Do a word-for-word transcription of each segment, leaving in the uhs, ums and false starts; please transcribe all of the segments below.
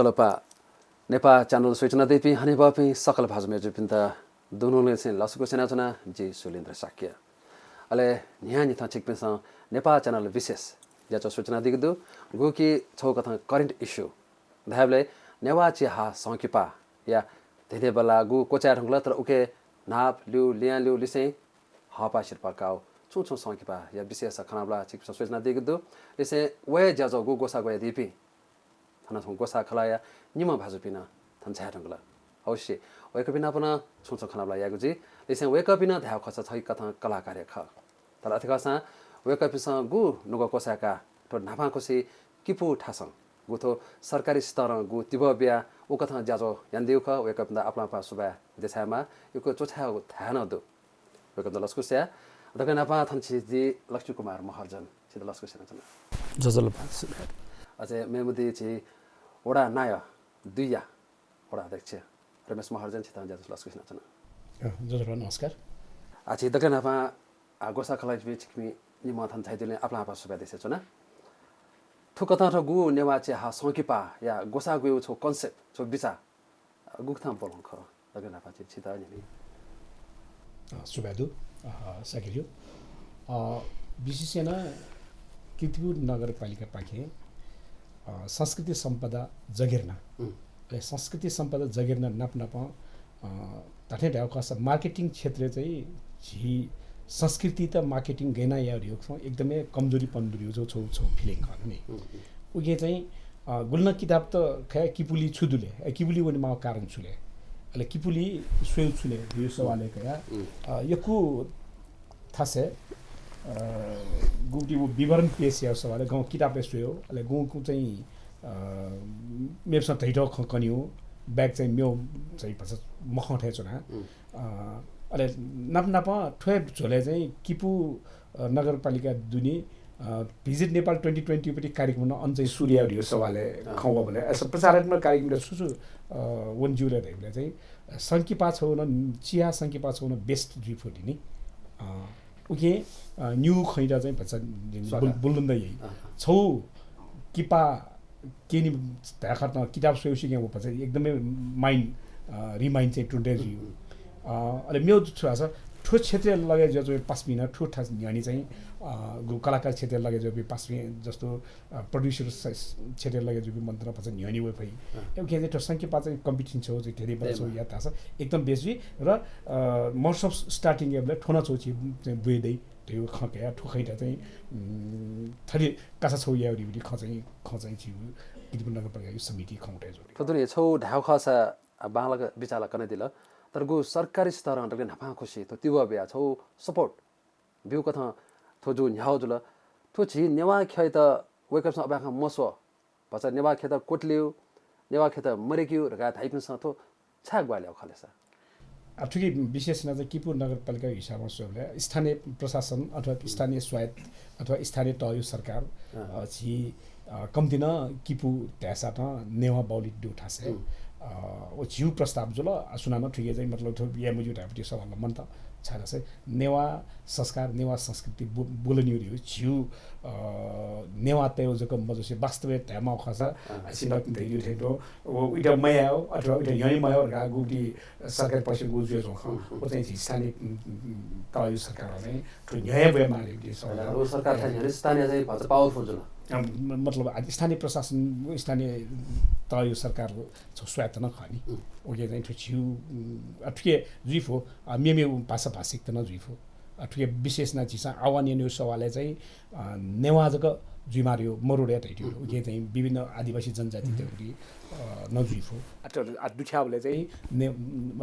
ज्वजलपा। नेपाः च्यानल स्वयाच्वनादीपिं हनेबहःपिं सकल भाजु मय्जुपिन्त दुनुगलंनिसें लसकुस यानाच्वना, जि सुलेन्द्र शाक्य। अले न्हियान्हिथं छिकपिन्सं नेपाः च्यानल विशेष ज्याझ्वः स्वयाच्वनादीगु दु, गुकी छगू कथं current issue धायेबलय् नेवाः चिहाः संकिपाया धेंधेंबल्लाःगु क्वचाये धुंकल, तर उके न्हापा ल्यू, लियां ल्यू लिसें हःपाः सिरपाः काःगु छुं छुं संकिपाया विशेष खँल्हाबल्हा छिकपिन्सं स्वयाच्वनादीगु दु। लिसें व हे ज्याझ्वःगु ग्वसाः ग्वयादीपिं थन छुं ग्वसाः खलःया निम्ह भाजुपिं नं थन झाये धुंकल। अवश्य वय्कःपिं नाप नं छुं छुं खँल्हाबल्हा यायेगु जुइ। लिसें वय्कःपिं नं धायेगु खःसा छगू कथं कलाकार हे खः। तर अथे खःसां वय्कःपिन्सं गु नुगः क्वसाय्काः थ्व न्हापांखुसी किपू थासं गु थ्व सरकारी स्तरं गु तिबः बियाः उकथं ज्याझ्वः यानादीगु खः। वय्कःपिन्त आपालं आपाः सुभाय् देछायेमाः। यक्व च्वछायेगु थाय् नं दु। वय्कःपिन्त लसकुस याये। दकलय् न्हापां थन झी दी लक्ष्मी कुमार महर्जन, छित लसकुस यानाच्वना। ज्वजलपा। अझ मेम्ह दी झी वडा नायः दुईया वडा अध्यक्ष रमेश महर्जन, छित नं ज्याझ्वलय् लसकुस यानाच्वना। अ, ज्वजलपा, नमस्कार। आ, झी दकलय् न्हापां, आ, ग्वसाः खलःयापिं छिकपिं निम्ह थन झायादीबलय् आपालं आपाः सुभाय् देछानाच्वना। थुकथं थ्व गु नेवाः चिहाः संकिपाया ग्वसाः ग्वयेगु छगू concept, छगू बिचाः, अ, गुकथं ब्वलंगु खः? दकलय् न्हापां झी छित न्यने। अ, सुभाय् दु, अ, शाक्यजु। अ, विशेष यानाः कीर्तिपुर नगरपालिकापाखें, अ, संस्कृति सम्पदा जगेर्ना। हुँ। अले संस्कृति सम्पदा जगेर्ना नाप नापं, अ, धात्थें धायेगु खःसा marketing क्षेत्रय् चाहिँ झी संस्कृतित marketing गय् यानाः याये धइगु खँ एकदमै कमजोरी पन दु धइगु छगू, छगू feeling खः नि। हुँ, हुँ। उकिं चाहिँ, अ, गुलि नं किताब त खः, किपुली छु दु ले? अ, किपुली वनेमाःगु कारण छु ले? अले किपुली स्वयेगु छु ले? धइगु सवालय् कयाः, हुँ। अ, यक्व थासय्, अ, गुगुति व विवरण पेश यायेगु सवालय् गं किताबय् स्वयेगु, अले गुगु चाहिँ, अ, मेपिसं धइथें खँ कनेगु, बाहेक चाहिँ मेगु चाहिँ भचा मखं थें च्वना। हुँ। अ, अले नाप नापं थ्व हे झ्वलय् चाहिँ किपू, अ, नगरपालिका दुने, अ, Visit Nepal twenty twenty पट्टि कार्यक्रम नं अन चाहिँ सुरु याये धइगु सवालय् अँ। खँ वःबलय्, अ, प्रचारात्मक कार्यक्रमय् छु छु, अ, वने ज्यू ले धइबलय् चाहिँ, अ, संकिपा छगू नं, चिहाः संकिपा छगू नं best जुइ फु नि। अ, उकिं, अ, न्यू खँयात चाहिँ भचा स्वागत। बुल-, बुलुन्द याइ। अँ। छगू किपा क्यने धाये खःसा किताब स्वयेगु सिकं व भचा एकदमै mind, अ, remind चाहिँ तुरुन्तै जुइ। अ, अले मेगु छु धाःसा थ्व क्षेत्रय् लगे जुयाच्वंपिं पासापिं नं थ्व थास न्ह्यःने चाहिँ, अ, गु कलाकार क्षेत्रय् लगे जुयाच्वंपिं पासापिं जस्तो, अ, producer स-, स-, क्षेत्रय् लगे जुयाच्वंपिं मनूत नं भचा न्ह्यःने वये फइ। अँ। उकिं चाहिँ थ्व संकिपा चाहिँ competition छगू चाहिँ धेंधेंबल्लाः छगू यात धाःसा एकदम best जुइ। र, अ, महोत्सव starting याइबलय् थ्व नं छगू झी चाहिँ बुये दइ। धइगु खँ कयाः थ्व खँयात चाहिँ, उम्, थथे कासा छगू याये धइगु खँ चाहिँ, खँ चाहिँ झीगु कीर्तिपुर नगरपालिकाया समिति खँ उठे जुल। थ्व दुने छगू धायेगु खःसा, अ, बांलाक बिचाः ला कनादिल, तर गु सरकारी स्तरं दकलय् न्हापांखुसी थ्व तिबः बियाः छगू support ब्यूकथं थ्व जु न्ह्याः जुल। थ्व झी नेवाः ख्यःयात वय्कःपिन्सं अबलय् खँ मस्वः, भचा नेवाः ख्यःत क्वतलेगु, नेवाः ख्यःत मदयेकेगु धकाः धाइपिन्सं थ्व छाय् ग्वाहालि याःगु खः ले सा? आ, थुकी विशेष यानाः चाहिँ किपू नगरपालिका हिसाबं स्वयेबलय् स्थानीय प्रशासन अथवा हुँ। स्थानीय स्वायत्त अथवा स्थानीय तहया सरकार, अँ। अ, झी, अ, कम्ति नं किपू धाःसा नं नेवाः बाहुल्य दु थासय्। हुँ। अ, व झीगु प्रस्ताव जुल, अ, सुनानं थुकी चाहिँ मतलब थ्व याये मज्यू धायेपट्टि सवाल मन्त। छाय्धाःसा नेवाः संस्कार, नेवाः संस्कृति बु-, बुलनीगु धइगु झीगु, अ, नेवाःतय्गु जक मजुसे वास्तवय् धायेमाःगु खःसा, अँ। अ, सिमा धइगु थें तुं, व उइत मयायेगु अथवा उइत न्ह्यःने मयायेगु धकाः गुगुति सरकारी पक्षं गु जुयाच्वंगु खः। हुँ, हुँ। व चाहिँ झी स्थानीय, उम्, उम्, उम्, तहया सरकारं चाहिँ थ्व न्ह्यःने ब्वयेमाः धइगु सवाल। अले व सरकार चाहिँ न्ह्यःने स्थानीय चाहिँ भचा powerful जुल। अ, म-, मतलब, आ, स्थानीय प्रशासन, स्थानीय तहया सरकार छगू स्वायत्त नं खः नि। हुँ। उकिं चाहिँ थ्व झीगु, उम्, अ, थुकी जुइफु, अ, मेमेगु भाषा भाषिकता नं जुइफु। अ, थुकी विशेष यानाः झीसं आह्वान यानागु सवालय् चाहिँ, अ, नेवाः जक जुइमाः धइगु मरु धयातयागु। हुँ। उकिं चाहिँ विभिन्न आदिवासी जनजातितय्गु, अ, नं जुइफु। अ, थ्व, अ, दुथ्याःबलय् चाहिँ ने-,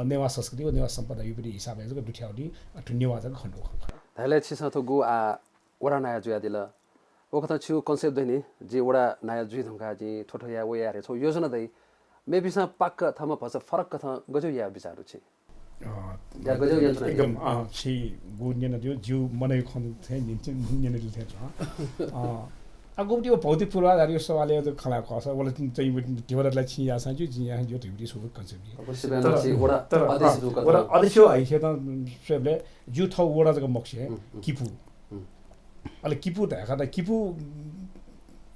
नेवाः संस्कृति व नेवाः सम्पदाया पट्टि हिसाबय् जक दुथ्याःगु, अ, थ्व नेवाः जक खनेदु खः। धायेबलय् छिसं थ्व गु, आ, वडा नायः जुयादिल। उकथं छिगु concept दनि, जि वडा नायः जुइ धुंकाः जिं थ्व थ्व याये, व याये धइगु छगू योजना दइ। मेपिन्सं पाक्क थःम्हं भचा फरक कथं गज्याःगु याये बिचाः दु छिं? अ, या गज्याःगु यानाच्वना एकदम, नि? अ, छिगु न्यनादिल, जिगु मनय् खँ थें न्यन-, न्यनादिल थें च्वं। अ, आ, गुगुति व भौतिक पूर्वाधारया सवालय् खँ ल्हायेगु खःसा, वल चाहिँ धिबा दतले छिं याःसां ज्यू, जिं याःसां ज्यू, धइगु छगू concept दु। अवश्य, तर, वडा तर, अध्यक्ष अ, जूगु वडा अध्यक्ष आइसे त स्वयेबलय् ज्यू थःगु वडा जक मखुसे, हुँ, हुँ। किपू। हुँ। अले किपू धायेखःसा किपू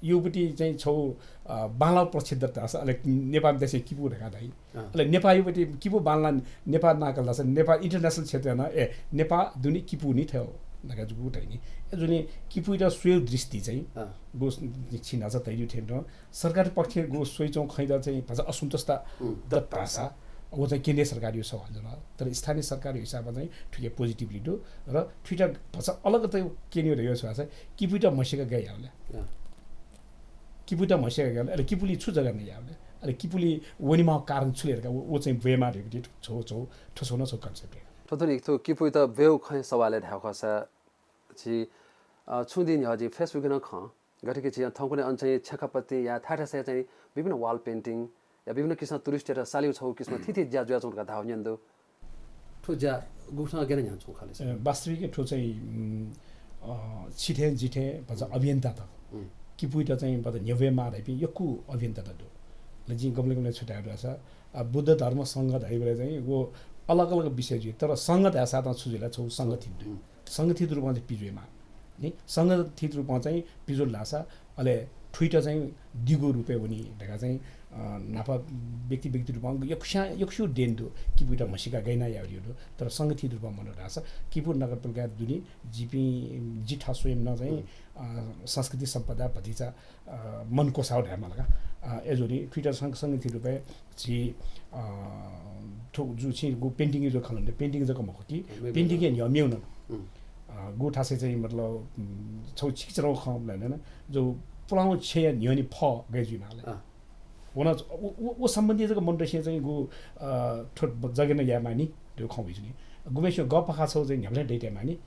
युपट्टि चाहिँ छौ, अ, बांलाउ प्रसिद्ध धाःसा, अले नेपाल देशय् किपू धकाः धाइ। अँ। अले नेपाल युपट्टि किपू बांला नेपाल नाकल धाःसा, नेपाल international क्षेत्रय् नं, ए, नेपाल दुने किपू नि थ्यौ धकाः जुगु धाइ नि। ए, जुने किपूइत स्वयेगु दृष्टि चाहिँ, अँ। गु छिं न्हाचा धयादिउ थें नं, सरकारी पक्षय् गु स्वइच्वं खँइत चाहिँ भचा असन्तुष्ट उम्। दत धाःसा, व चाहिँ केन्द्रीय सरकारया सवाल जुल। तर स्थानीय सरकारया हिसाबमा चाहिँ थुके positively दु। र थुइत भचा अलग चाहिँ केन्द्रीय धयागु धाःसा किपूइत म्हसीका गय् याउ ले। अँ। किपूइत म्हसीका गय् याउ ले। अले किपूलि छु जग्गा नयाउ ले। अले किपूलि वनेमाःगु कारण छु ले धकाः व, व चाहिँ ब्वयेमाः धयागु छौ, छौ, थ्व छौ नं छौ concept हे। थ्व थ्व नि, थ्व किपूइत ब्वयेगु खँया सवालय् धायेगु खःसा, झी, अ, छुं दिं न्ह्यः जि Facebook नं खं, गथे कि झी थौंकन्हय् अन चाहिँ छेँखापतिं या थाय् थासय् चाहिँ विभिन्न wall painting या विभिन्न किसिमं tourist-यात सालिउ छौ किसिमं थीथी ज्या जुयाच्वं धकाः धाउ न्यन दु। थ्व ज्या गुकथं गय् याना न्ह्यानाच्वं खः ले? अ, वास्तविक थ्व चाहिँ, उम्, अ, छिथें जिथें भचा अभियन्तात। उम्। किपूइत चाहिँ भचा न्ह्यब्वयेमाः धइपिं यक्व अभियन्तात दु। अले जिं गबलें गबलें छु धायेगु धाःसा, अ, बुद्ध धर्म संघ धाइबलय् चाहिँ व अलग अलग विषय जुइ, तर संघ धाःसा त छु जुइ ला, छौ संगठित दु। उम्। संगठित रूपमा चाहिँ पिज्वयेमाः। नि संगठित रूपमा चाहिँ पिज्वल धाःसा अले थुइत चाहिँ दिगु रूपय् वनी धकाः चाहिँ, अ, न्हापा व्यक्ति व्यक्ति रूपमा यक्स्यां, यक्स्यु देन दु, किपूइत म्हसीका गय् याना याउ दु, तर संगठित रूपमा मनु धाःसा किपू नगरपालिका दुने जिपिं, जि थासु स्वयं नं चाहिँ, अ, संस्कृति सम्पदा भतिचा, अ, मन कोसाउ धायेमाल का। अ, अय्जूगुलिं थुइत सं-, संगठित रूपय् झी, अ, थ्व जु छिं गु painting-या जु खँ ल्हानादिल, painting जक मखु कि, मेमेगु। Painting-या न्ह्यः मेगु नं। उम्। अ, गु थासय् चाहिँ मतलब, उम्, छौ छिकचरौ खँ ल्हानादिल, जो पुलांगु छेँया न्ह्यःने फः गय् जुइमाल। अँ। व नं व, व, व सम्बन्धी जक मनूतय्सं चाहिँ गु, अ, थ्व जगें नं यायेमानि, धइगु खँ वइच्वनी। गुम्हेसिनं गःपाखा छौ चाहिँ न्ह्याबलें दयेकेमानि,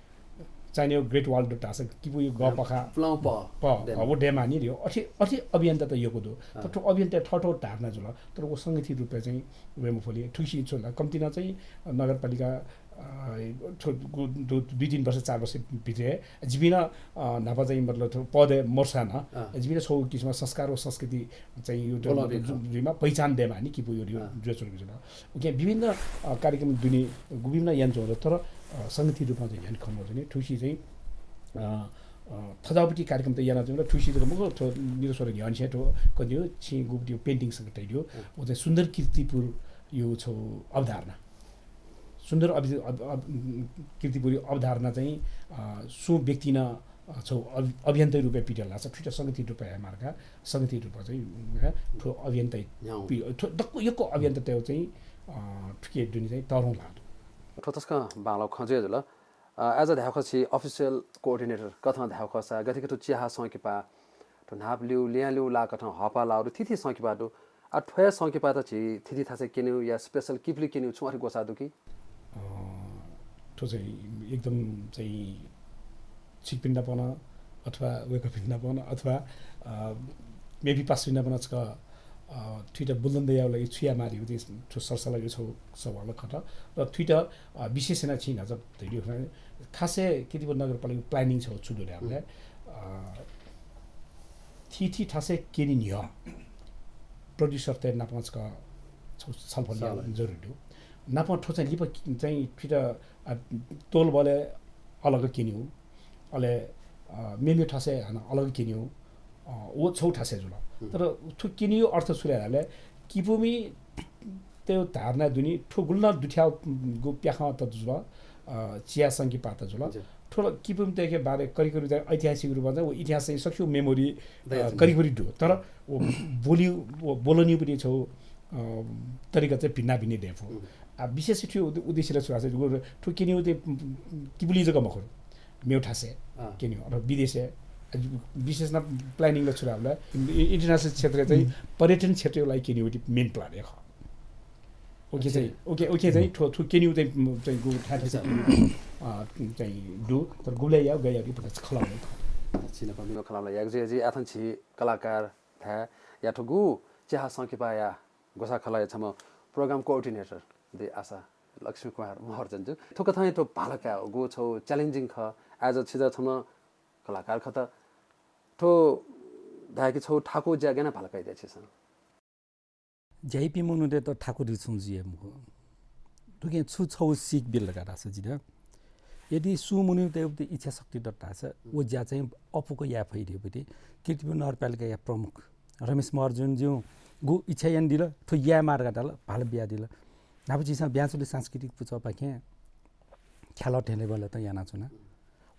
चाइनाया Great Wall दु धाःसा किपूया गः, अँ, पखा पुलांगु पः, पः, दयेमाः। अ, व दयेमाः नि रे। अथे, अथे अभियन्तात यक्व दु। अँ। तर थ्व अभियन्तात थःथःगु धारणा जुल। तर व संगठित रूपय् चाहिँ वये मफुले। थुकिसिं छु ला, कम्तिं नं चाहिँ नगरपालिका, अ, थ्व गु-, दु-, दुई तीन वर्ष, चार वर्ष भित्र जिपिं नं, अ, न्हापा चाहिँ मतलब थ्व पदय् मरुसां नं, अँ। जिपिं नं छौ किसिमं संस्कार व संस्कृति चाहिँ यो बोलाबी खः। जुइमा पहिचान दयेमाः नि किपू यो, यो अँ। जुयाच्वंगु जुल। उकिं विभिन्न, अ, कार्यक्रम दुने गुपिं नं यानाच्वंगु दु, तर, अ, संगठित रूपमा चाहिँ याना खने मजूनि। थुसी चाहिँ, अ, अ, थज्याःगु कार्यक्रम त यानाच्वंगु दु, थुसी जक मखु, थ्व निदँ स्वदँ न्ह्यःनिसें थ्व कन्यु छिं गुपिं painting संगे तयादिउ। अँ। व चाहिँ सुन्दर कीर्तिपुरया छौ अवधारणा। सुन्दर अभि-, अभ-, अभ-, कीर्तिपुरया अवधारणा चाहिँ, अ, सुं व्यक्तिं नं, अ, छौ अभि-, अभियन्ता रूपय् पित धाःसा थुइत संगठित रूपय् हे मार्का, संगठित रूपय् चाहिँ, अ, थ्व अभियन्ता न्ह्याउ। पि-, थ्व दक्व यक्व अभियन्तातय् चाहिँ, अ, थुके दुने चाहिँ तःधं ल्हाः दु। थ्व तसकं बांलाउ खँ जुया जुल। अ, as a धायेखुसी official coordinator कथं धायेखुसा गथे कि थ्व चिहा संकिपा, थ्व न्हापा लिउ, लिहां लिउ लाः कथं हःपाः लाउ दु, थीथी संकिपा दु। आ, थ्वया संकिपात झी थीथी थासय् क्यनेउ या special किपुलि क्यनेउ छुं अथे ग्वसाः दु कि? अ, थ्व चाहिँ एकदम चाहिँ छिकपिं नाप नं अथवा वय्कःपिं नाप नं अथवा, अ, मेपिं पासापिं नाप नं छकः, अ, थुइत बुलन्द याउ लागि छु यायेमाः धइगु थ्व सरसल्लाह याउ छौ सवाल खः। र थुइत, अ, विशेष यानाः छिं न्हाचा धयादिउ खना, खासय् कीर्तिपुर नगरपालिका planning छौ छु दु धायेबलय्, अ, थीथी थासय् क्यने न्ह्यः producer-तय् नाप छकः छौ छलफल यायेगु जरुरी दु। नाप थ्व चाहिँ लिपा कि-, चाहिँ थुइत, अ, तोलबलय् अलग क्यनेउ, अले, अ, मेमेउ थासय् हानं अलग क्यनेउ, अ, व छौ थासय् जुल। तर थ्व क्यनेउ अर्थ छु ले धायेबलय् किपुमितय् धारणा दुनि, थ्व गुलि नं दुथ्याःगु प्याखंत जुल, अ, चिहा संकिपात जुल। थ्व किपुमितय्के बारे करिब करिब चाहिँ ऐतिहासिक रूपमा चाहिँ व इतिहास चाहिँ सकसिगु memory, अ, करिब करिब दु। तर व बोलि, व बोलनिउपट्टि छौ, अ, तरिका चाहिँ भिन्नाभिन्नै दयेफु। आ, विशेष थ्व उद्-, उद्देश्य ला छु धाःसा, थ्व क्यनेउ चाहिँ किपुलि जक मखु, मेउ थासय् क्यनेउ, अथवा विदेशय्, आ, विशेष यानाः planning ला छु धाःबलय्, इ-, international क्षेत्रय् चाहिँ पर्यटन क्षेत्रया लागि क्यनेउ main plan हे खः। उकिं चाहिँ, उकिं, उकिं चाहिँ थ्व, थ्व क्यनेउ चाहिँ, चाहिँ गु थाय् थासय् क्यनेउ, अ, चाहिँ दु, तर गुबलय् याउ, गय् याउ धइगु खँ ला मखु। छिं नाप मिलो खँ ला याउ, जि, जि आथन झी कलाकार थाय् या थ्व गु चिहा संकिपाया ग्वसाः खलःया छम्ह program coordinator दे आशा लक्ष्मी कुमार महर्जन जु। थुकथं थ्व भालकाय् गु छौ challenging खः, as a छिजा छम्ह कलाकार खत। थ्व धाय्कि छौ थाकु ज्या गय् यानाः भालकाय् दे छिसं? ज्याइपिं मनूतय्त थाकु दु छुं जुइ मखु। थुकिं छु छौ सीक बिल धकाः धाःसा जितः यदि सुं मनूतय्‌गु इच्छा शक्ति दत धाःसा व ज्या चाहिँ अपुक याये फइ धइगु कीर्तिपुर नगरपालिकाया प्रमुख रमेश महर्जनज्यूं गु इच्छा यानादिल, थ्व याये माः धकाः धाल, भाला बियादिल। न्हापा झीसं ब्याँचुलि सांस्कृतिक पुचःपाखें ख्यालः ढेलेबलय्‌त यानाच्वना।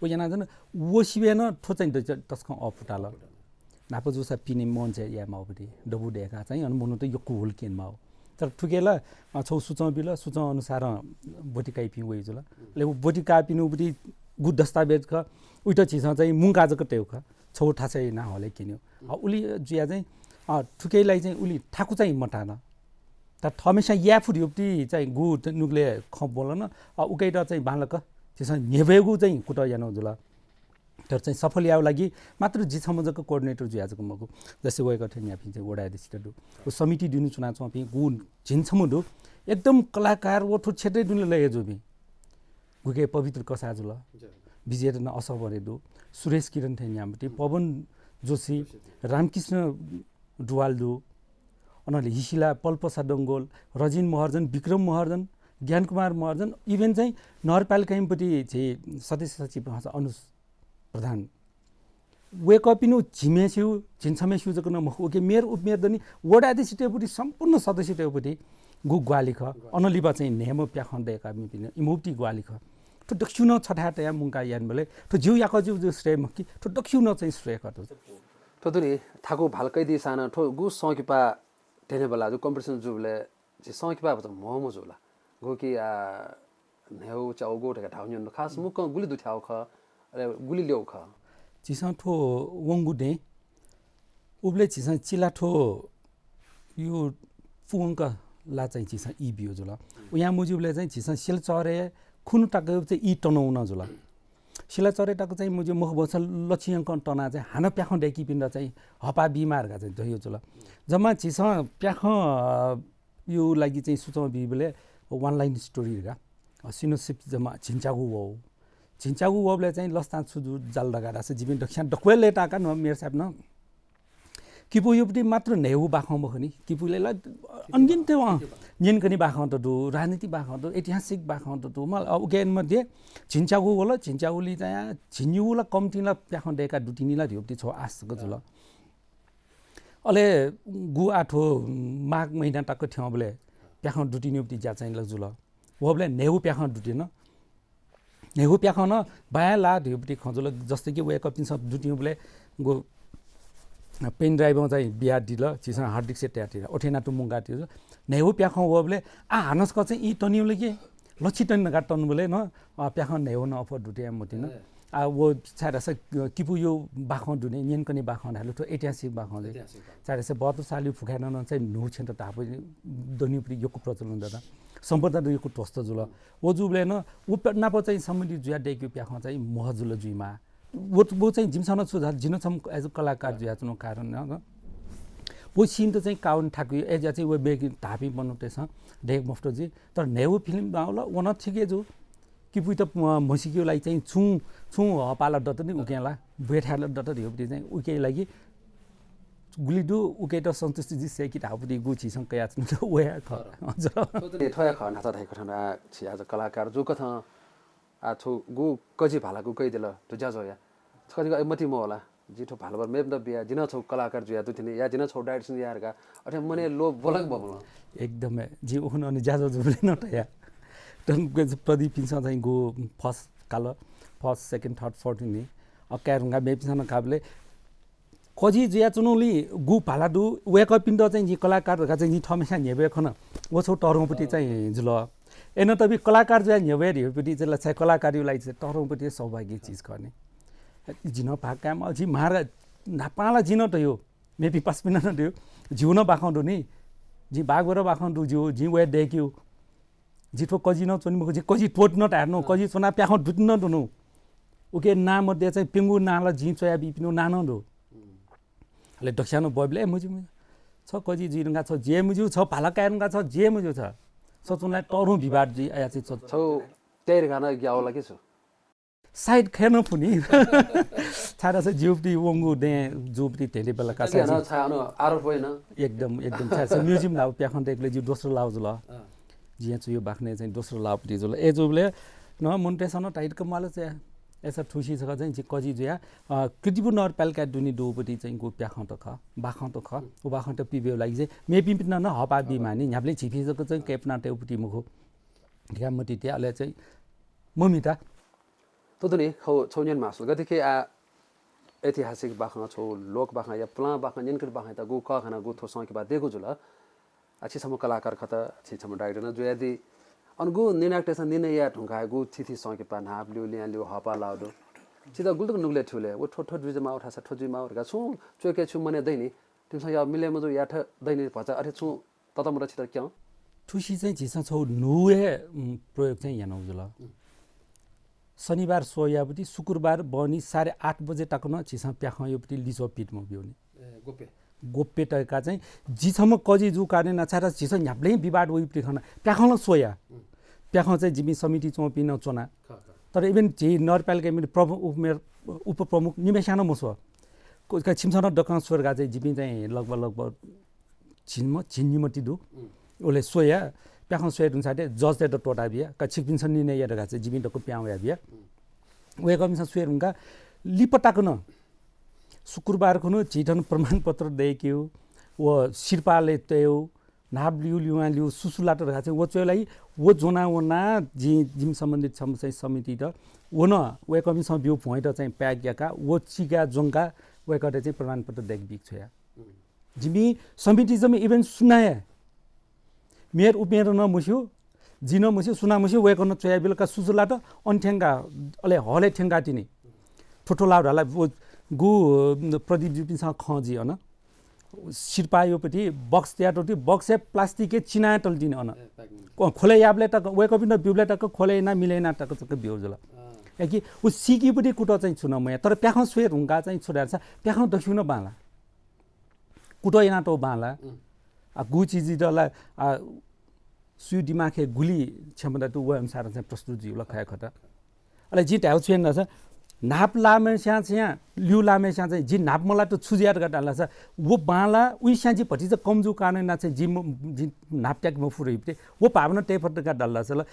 व यानाच्वन, व सिबय् नं थ्व चाहिँ द-, तसकं अःपुताल। न्हापा जूसा पिने मञ्चय् याये माःगु पति, दबू दय्‌काः चाहिँ अन मनूत यक्व हुल क्यने माःगु। तर थुके ला, अ, छगू सुचं बिल, सुचं अनुसारं ब्वति काइपिं वइ जुल। अले व ब्वति काःपिनिगु पति गु दस्तावेज खः, उइत झीसं चाहिँ मुंका जक तयेगु खः। छगू थासय् यानाः हलय् क्यनेगु। अ, उलि जुयाः चाहिँ, अ, थुके लागि चाहिँ उलि थाकु चाहिँ मताल। तर थःम्हेस्यां याये फु धइगु पति चाहिँ गु त-, नुगलय् खँ ब्वलन, अ, उकेत चाहिँ बांलाक झीसं न्ह्यब्वयेगु चाहिँ कुतः यानागु जुल। तर चाहिँ सफल यायेगु लागि मात्र जि छम्ह जक coordinator जुया जक मखु, जस्तै वय्‌कः थें न्यापिं चाहिँ वडा अध्यक्षत दु, व समिति दुने च्वनाच्वंपिं गु झिंछम्ह दु, एकदम कलाकार व थ्व क्षेत्रय् दुने लय् जूपिं। गुके पवित्र कसाः जुल, विजय रत्न असःभरे दु, सुरेश किरण थें न्याम्ह पति, पवन जोशी, रामकृष्ण डुवाल दु, अनंलि हिसिला पल्पसा डंगोल, रजिन महर्जन, विक्रम महर्जन, ज्ञानकुमार महर्जन, even चाहिँ नगरपालिकाया पति झी सदस्य सचिव हस अनुज प्रधान। वय्‌कःपिनिगु झिम्हेस्यु, झिंछम्हेस्यु जक नं मखु, उके मेयर, उपमेयर दनि, वडा अध्यक्षतय् पति, सम्पूर्ण सदस्यतय् पति गु ग्वाहालि खः। अनंलिपा चाहिँ न्हय्‌म्ह प्याखं दय्‌कापिं इमिगु पति ग्वाहालि खः। थ्व दक्वसिनं छथाय् तयाः मुंकाः यानाबलय् थ्व जिगु याकःजिगु श्रेय मखु कि, थ्व दक्वसिनं चाहिँ श्रेय खः। थ्व दुने थाकु भाला कयादीसां नं थ्व गु संकिपा ढेलेबला जु competition जूबलय् झी संकिपा भचा म्हमू जुल। गु कि, आ, न्हय्‌गू च्यागू धकाः धाउ न्यन, खास मुक्कं गुलि दुथ्यागु खः, अले गुलि ल्यू खः। झीसं थ्व वंगु दँय् उबलय् झीसं चिला थ्व यु पुवंक ला चाहिँ झीसं ई बियो जुल। उयां मज्यूबलय् चाहिँ झीसं सिलाचह्रे खुन्हु तक चाहिँ ई तनं वन जुल। सिलाचह्रे तक चाहिँ मज्यू मखु, बस लछि यंकं तनाः चाहिँ हानं प्याखं दय्‌कीपिन्त चाहिँ हःपाः बीमाः धकाः चाहिँ धयो जुल। जम्मा झीसं प्याखं, अ, यु लागि चाहिँ सुचं बीबलय् one line story धकाः, अ, synopsis जम्मा झिंच्यागू वः। झिंच्यागू वःबलय् चाहिँ लसतां छु जु-, जाल धकाः धाःसा जिपिं दक्वस्यां दक्व हे लय्‌ताः का न, मेयर साहेब न। किपू यु पति मात्र न्हय्‌गू बाखं मखु नि, किपूलय् ला अनगिन्त, अँ, न्यंकने बाखंत दु, राजनीतिक बाखंत दु, ऐतिहासिक बाखंत दु। मल, अ, उके मध्ये झिंच्यागू वल, झिंच्यागुलि चाहिँ झिंनिगू ला कम्तिं ला प्याखं दय्‌काः दुतिनि ला धयो पति छगू आश जक जुल। अले गु आः थ्व माघ महिना तक थ्यंबलय् प्याखं दुतिनि पति ज्या चाहिँ ला जुल। वःबलय् न्हय्‌गू प्याखं दुतिन। न्हय्‌गू प्याखं नं बायां ला धयो पति खँ जुल, जस्तै कि वय्‌कःपिन्सं दुतिनिबलय् गु pen drive-ं चाहिँ बियादिल, झीसं hard disk-य् तयादिल, अथे यानाः थ्व मुंकादिल। न्हय्‌गू प्याखं वःबलय् आः हानं छकः चाहिँ ई तनिबलय् कि लछि तनि धकाः तनुबलय् नं, अ, प्याखं न्हय्‌गू नं अप्वः दुते मतिन। ए। आः व छाय्‌धाःसा, अ, किपू यु बाखं दुने, न्यंकने बाखं धायेबलय् थ्व ऐतिहासिक बाखं जुइ। ऐतिहासिक बाखं। छाय्‌धाःसा बहत्तर सालयु फुखाय् नं चाहिँ न्हू छेँत धापू दनिपति यक्व प्रचलन दत। सम्पदा दु यक्व ध्वस्त जुल। व जूबलय् नं व प-, नाप चाहिँ सम्बन्धित जुया दय्‌केगु प्याखं चाहिँ महजुल जुइमाः। व, व चाहिँ जिमिसं नं छु धाल, जि नं छम्ह as a कलाकार जुयाच्वनागु कारण नं। व scene त चाहिँ काउन थाकुइ, अय्‌जुया चाहिँ व मेगु धाःपिं मनूतय्‌सं दय्‌के मफुत जुइ। तर न्हय्‌गू film बांवल, व नं ठीक हे जू। किपूइत, अ, म्हसीकेगु लागि चाहिँ छुं, छुं हःपाः ला दत नि उकें ला, ब्वय् थाय् ला दत धयो पति चाहिँ उके लागि गुलि दु, उकेत सन्तुष्टि जुइ सय्‌के धाःपति गु झीसं कयाच्वनागु व हे खः। हजुर। थ्व हे खः, न्हाचः धाइ कथं, आ, छि आज कलाकार जूकथं, आ, थ्व गु कजि भाला गु कयादिल, थ्व ज्याझ्वःया। छकः जिक अय् मतिइ मवः ला, जि थ्व भाला बरु मेपिन्त बिया, जि नं छगू कलाकार जुया दुतिनि, या जि नं छगू direction याये धकाः, अथे मनय् लोभ ब्वल कि मब्वल? एकदमै, जि उखुन्हु अन ज्याझ्वः जूबलय् नं तया। त प्रदीपपिन्सं चाहिँ गु first काल, first, second, third, fourth नि, अ, काये धुंकाः मेपिन्सं नं काःबलय् कजि जुयाच्वंगुलिं गु भाला दु, वय्‌कःपिन्त चाहिँ जिं कलाकार धकाः चाहिँ जिं थःम्हेस्यां न्ह्यब्वये खन। व छगू तःधंपति चाहिँ जुल। अय्‌नं तबि कलाकार जुयाः न्ह्यब्वये धइपति चाहिँ ला छाय् कलाकारया लागि चाहिँ तःधंपति सौभाग्य चिज खः नि। जि नं भाग कायेमाः, जि म्हार न्हापां ला जि नं तयु, मेपिं पासापिं नं तयु, जिगु नं बाखं दु नि। जिं बागबर बाखं दु जिगु, जिं वये दय्‌केगु। जि थ्व कजि नं च्वने मखु, जि कजि त्वःतिन धाये धुन, अँ। कजि च्वनाः प्याखं दुतिन धुन। उके नां मध्ये चाहिँ प्यंगू नां ला जिं च्वया बीपिनिगु नां नं दु। अले दक्वस्यां नं ब्वःबलय्, ए, मज्यू, मज्यू। छ कजि जुइ धुंकाः छ जुइ मज्यू, छ भाला काये धुंकाः छ जुइ मज्यू छ। छ च्वनाः तःधं विवाद जुइ, अया चाहिँ छ। छौ तयारी गाना ग्याउ ला कि छु? सायद खये नं फु नि। छाय्‌धाःसा जिगुपति वंगु दँय् जूपति धेंधें बेला का छाय् हानं छाय् हानं आरोप होइन? एकदम, एकदम। छाय्‌धाःसा museum लाउ प्याखं दय्‌केबलय् जि दोस्रो लाउ जुल। अँ। जिं च्वयु बाखनय् चाहिँ दोस्रो लाउपति जुल। अय्‌जूबलय् न मनूतय्‌सं नं ताइतक माल चाहिँ, अय्‌सा थुसी छकः चाहिँ जि कजि जुया, अ, कीर्तिपुर नगरपालिका दुने दुगुपति चाहिँ गु प्याखं त खः, बाखं त खः। व बाखं त पिबेव लागि चाहिँ मेपिन्त नं हःपाः बी मानि, न्ह्याबलें झीपिं जक चाहिँ कय्‌पुना तयेगुपति मखु। धिका मतिते, अले चाहिँ ममिता। थ्व दुने खौ छौ न्यन मासुल। गतिके आ ऐतिहासिक बाखं छौ लोक बाखं या पुलां बाखं न्यनकत बाखं त गु कःघाना गु थ्व संकिपा देगु जुल। आ, छि छम्ह कलाकार खत, छि छम्ह director नं जुयादी। अन गु निर्णायकतय्‌सं निर्णय याये धुंकाः गु थीथी संकिपा न्हाप ल्यू, ल्यां ल्यू, हःपाः लाउ दु। छित गुलि तक नुगलय् थ्यूले, व थ्व, थ्व जुइ माउ, थासा थ्व जुइ माउ धकाः छुं च्वय्‌के छु मने दइनि, तिमिसं या मिले मजु याथ दइनि भचा अथे छुं ततमत छित क्यं। थुसी चाहिँ झीसं छौ न्हू हे, उम्, प्रयोग चाहिँ यानाउ जुल। उम्। शनिबार स्वयापति शुक्रबार बहनी साढे आठ बजे तक नं झीसं प्याखं योपति लिचो पित मब्यूनि। ए, गोप्य। गोप्य तय्‌का चाहिँ जि छम्ह कजि जू कारण ना छाय्‌धाःसा झीसं न्ह्याबलें विवाद वइपति खना। प्याखं नं स्वया। उम्। प्याखं चाहिँ जिमि समिति च्वंपिं नं च्वना। खः, खः। तर even झी नगरपालिका मिले प्रमुख, उपमेयर, उपप्रमुख निम्हेस्यां नं मस्व। को-, का छिमिसं नं दकं स्वर्गा चाहिँ जिमि चाहिँ लगभग, लगभग झिन्म, झिन्निमति दु। उम्। उले स्वया, प्याखं स्वये धुंसाटे जजतय्‌त त्वःता बिया, का छिकपिन्सं निर्णय या धकाः चाहिँ जिमि दक्व प्यां वया बिया। उम्। वय्‌कःपिन्सं स्वये धुंका लिपा तक नं शुक्रबार खुन्हु झी थन प्रमाणपत्र दय्‌केउ, व सिरपालय् तयेउ, न्हाप लिउ, लिउवां लिउ, सुसु लात धकाः चाहिँ व च्वय् लागि व ज्वना वना जि, जिमि सम्बन्धित छम्ह चाहिँ समितित व नं वय्‌कःपिन्सं ब्यू भ्वंइत चाहिँ pack याका, व चिका ज्वंका वय्‌कःत चाहिँ प्रमाणपत्र दय्‌के बिक छ्वया। उम्। जिमि समिति जम्मे event सुना हे। मेयर उपमेयर नं मस्यू, जि नं मस्यू, सुना मस्यू, वय्‌कलं च्वया बिल का सुसु लात, अन थ्यंका, अले हलय् थ्यंका तिनि। थ्व थ्व लाउ धाला, व गु, अ, प्रदीप जुपिन्सं खँ जि अन। सिरपाः योपति box तयातःति, box हे plastic हे चिनातल तिनि अन। ए, packing। क-, खोले याबले तक, वय्‌कःपिन्त ब्यूबले तक खोले याना, मिले याना तक, तक ब्यू जुल। अँ। याकि उ सीकिपति कुतः चाहिँ छु नं मया, तर प्याखं स्वये धुंका चाहिँ छु धाःसा, प्याखं दस्यू नं बांला। कुतः यानातःगु बांला। उम्। आ, गु चिज जितः ला, आ, सुयु दिमागय् गुलि क्षमता दु, व अनुसार चाहिँ प्रस्तुत जुइबला खया खत। अले जिं धायेगु छु याना धाःसा, न्हाप लाःम्हेस्यां चाहिँ, ल्यू लाःम्हेस्यां चाहिँ, जि न्हाप मलात छु जुया धकाः धाल धाःसा, व बांला, उइस्यां जि भतिचा कम जू कारण ना चाहिँ, जि म-, जि न्हाप त्याके मफु रहिबते, व भावना तये फत धकाः धाल धाःसा ला,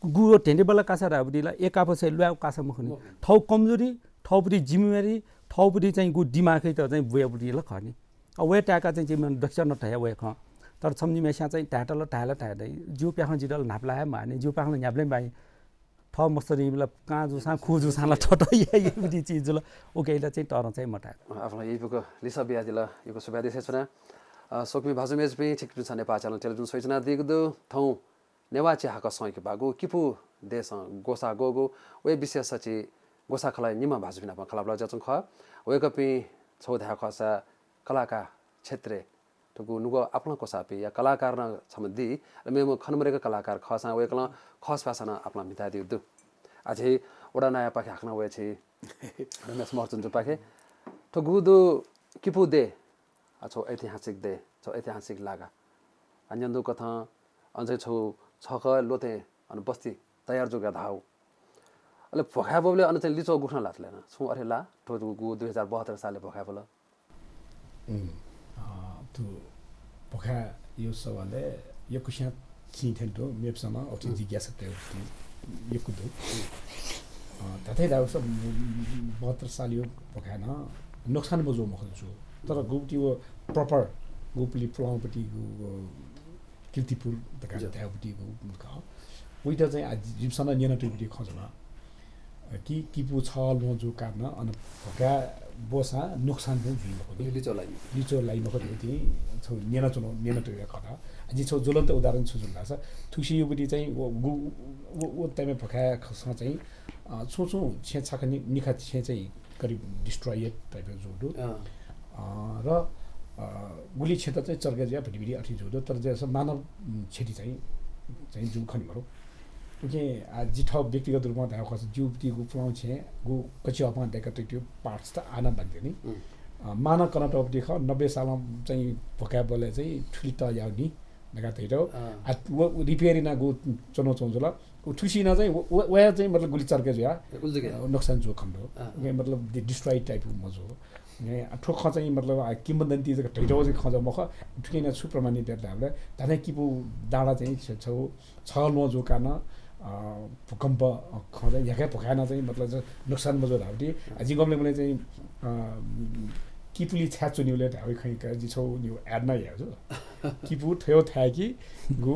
गु व ध्यनेबला कासा धाःबुति ला, एक आपसय् ल्वायेगु कासा मखु नि। मखु। थौ कमजोरी, थौबुति जिम्मेवारी, थौबुति चाहिँ गु दिमागय् त चाहिँ बुयाबुति ला खः नि। अ, वय् ताय्‌का चाहिँ जिमि दक्ष नं धया वय् खँ। तर छम्ह निम्हेस्यां चाहिँ धायेत ला धाये ला धाये दइ। ज्यू प्याखं जितः ला न्हाप ला हे माःनि, ज्यू प्याखं ला न्ह्याबलें बाइ। थः मस्तुरी ला कां जूसां, खू जूसां ला थःत या, याबुति चिज जुल। उकियात चाहिँ तरं चाहिँ मताये। आपालं यइपुक लिसः बियादिल, यइपुक सुभाय् देछानाच्वना। अ, स्वकुमि भाजु मय्‌जुपिं, छिकपिन्सं नेपाः channel television स्वयाच्वनादीगु दु। थौं नेवाः चिहाकः संकिपागु किपू देय्‌सं ग्वसाः ग्वःगु, व हे विशेष सचिव ग्वसाः खलःया निम्ह भाजुपिं नाप खँल्हाबल्हा जुयाच्वंगु खः। वय्‌कःपिं छगू धायेगु खःसा कलाकार क्षेत्रय् थुगु नुगः आपालं क्वसाःपिं या कलाकार नं छम्ह दी, अले मेम्ह खनेमदय्‌क कलाकार खःसां वय्‌कलं खस भाषां नं आपालं म्हितादीगु दु। आः झी वडा नायःपाखे हाकनं वये झी रमेश महर्जनजुपाखे। थुगु दु किपू देय्, आ, छगू ऐतिहासिक देय्, छगू ऐतिहासिक लागा। आ, न्यंदुकथं अन चाहिँ छगू छखः ल्वहंतय् अन बस्ती तयार जूगु धाःगु। अले भ्वखाय् ब्वबलय् अन चाहिँ लिच्वः गुकथं लात ले ना? छुं अथे ला, थ्व गु दुई हजार बहत्तर सालय् भ्वखाय् ब्वल। उम्, अ, थ्व भ्वखाय् यो सवालय् यक्वस्यां चिं थें दु, मेपिसं नं अथे उम्। जिज्ञासा तयागु यक्व दु। अ, धात्थें धाःसा बहत्तर सालय् भ्वखाय् नं नोक्सान मजू मखु जू। तर गुपति व proper गुपलि पुलांपति गु, अ, कीर्तिपुर धकाः ज्यू। धायेगुपति गु खः। उइत चाहिँ आ, जि-, जिमिसं नं न्यनातयागुपति खँ जुल। अ, कि किपू छः ल्वहं जूगु कारणं अन भ्वखाय् ब्वसां नोक्सान तुं जुइ मखु नि। लिच्वः लाइ। लिच्वः लाइ मखु धइगु छगू न्यनाच्वना, न्यनातयागु खः। आ, जिं छगू ज्वलन्त उदाहरण छु जुल धाःसा, थुगुसी युगुति चाहिँ व, गु-, व, व time-य् भ्वखाय् खसं चाहिँ, अ, छुं छुं छेँ छखा नि-, निखा छेँ चाहिँ करिब destroy type-य् जूगु दु। अँ। अ, र, अ, गुलि छेँत चाहिँ चर्के जुयाः भिडिभिडि अथे जूगु दु, तर जसं मानव, उम्, क्षति चाहिँ, चाहिँ जूगु खने मदु। उकिं, आ, जि थः व्यक्तिगत रूपं धायेगु खःसा जिगुपतिगु पुलांगु छेँ, गु कचिहःपां दय्‌कातयागु parts त आः नं बाकि दनि। उम्। अ, मां नं कनातःगुपति खः, नब्बे सालं चाहिँ भ्वखाय् ब्वलय् चाहिँ थुलि तः याःगु नि धकाः धयातःगु। अँ। आ, व, व repair यानागु च्वनाच्वंगु जुल। उ थुगुसी नं चाहिँ व, व, वया चाहिँ मतलब गुलि चर्के जुयाः, ए, उलि जक। अ, नोक्सान जूगु खने दु। अँ। उकिं मतलब डि-, destroy type मजू। उकिं आ, थ्व खँ चाहिँ मतलब, आ, किंवदन्ती जक धयातःगु खँ जक मखु। थुकिं नं छु प्रमाणित यात धाःबलय् धात्थें किपू डाँडा चाहिँ छ-, छगू छः ल्वहं जूगु कारणं अ, भूकम्प, अ, खँ चाहिँ न्ह्याक्व भुखाय् नं चाहिँ मतलब चाहिँ नोक्सान मजू धाःगु ति। अ, जिं गबलें गबलें चाहिँ, अ, किपुली छाय् च्वनीगु ले धाःगु खँ का, जिं छगू निगू ad नं याये छु। किपु थ्व थाय् कि गु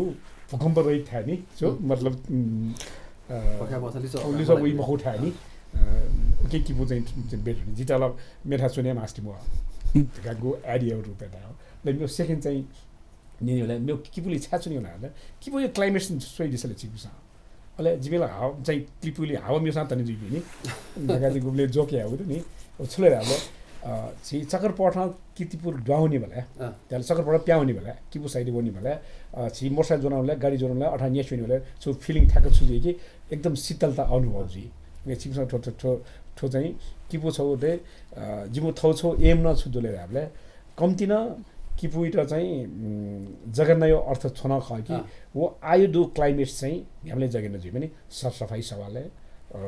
भूकम्प रहित थाय् नि, छु, उम्। मतलब, उम्, अ, भुखाय् मखुसा लिसः, लिसः वइ मखु थाय् नि। अ, OK, किपु चाहिँ, चाहिँ बेटर नि। जितः ला मेथाय् च्वने मास्ति मखु। धकाः गु ad यागु रूपय् धाःगु। ले मेगु second चाहिँ न्यनेबलय् मेगु किपुली छाय् च्वनीगु ला, किपुया climate स्वयादिसँ ले छिकपिन्सं। अले जिमि ला हावा चाहिँ किपुली हावा मिसां तने जुइपिं नि। धकाः जिं गुबलें joke याःगु दु नि। अब छु ले धाःबलय्, अ, झी चक्रपथं किर्तिपुर दुहां वनीबलय्, अँ। त्याला चक्रपथ पिहां वनीबलय्, किपु side वनीबलय्, अ, झी motorcycle ज्वनाबलय्, गाडी ज्वनाबलय्, अथवा न्यासि वनीबलय्, छु feeling ठ्याक्क छु जुइ कि एकदम शीतलता अनुभव जुइ। उकिं छिकपिन्सं थ्व, थ्व, थ्व, थ्व चाहिँ किपु छगू दे, अ, जिमि थौ छगू aim नं छु दु ले धाःबलय्, कम्ति नं किपुइत चाहिँ, उम्, जगेर्नाया अर्थ थ्व नं खः कि, अँ। व आःया दु climate चाहिँ न्ह्याबलें जगेर्ना जुइ। माने सरसफाइ सवालय्, अ,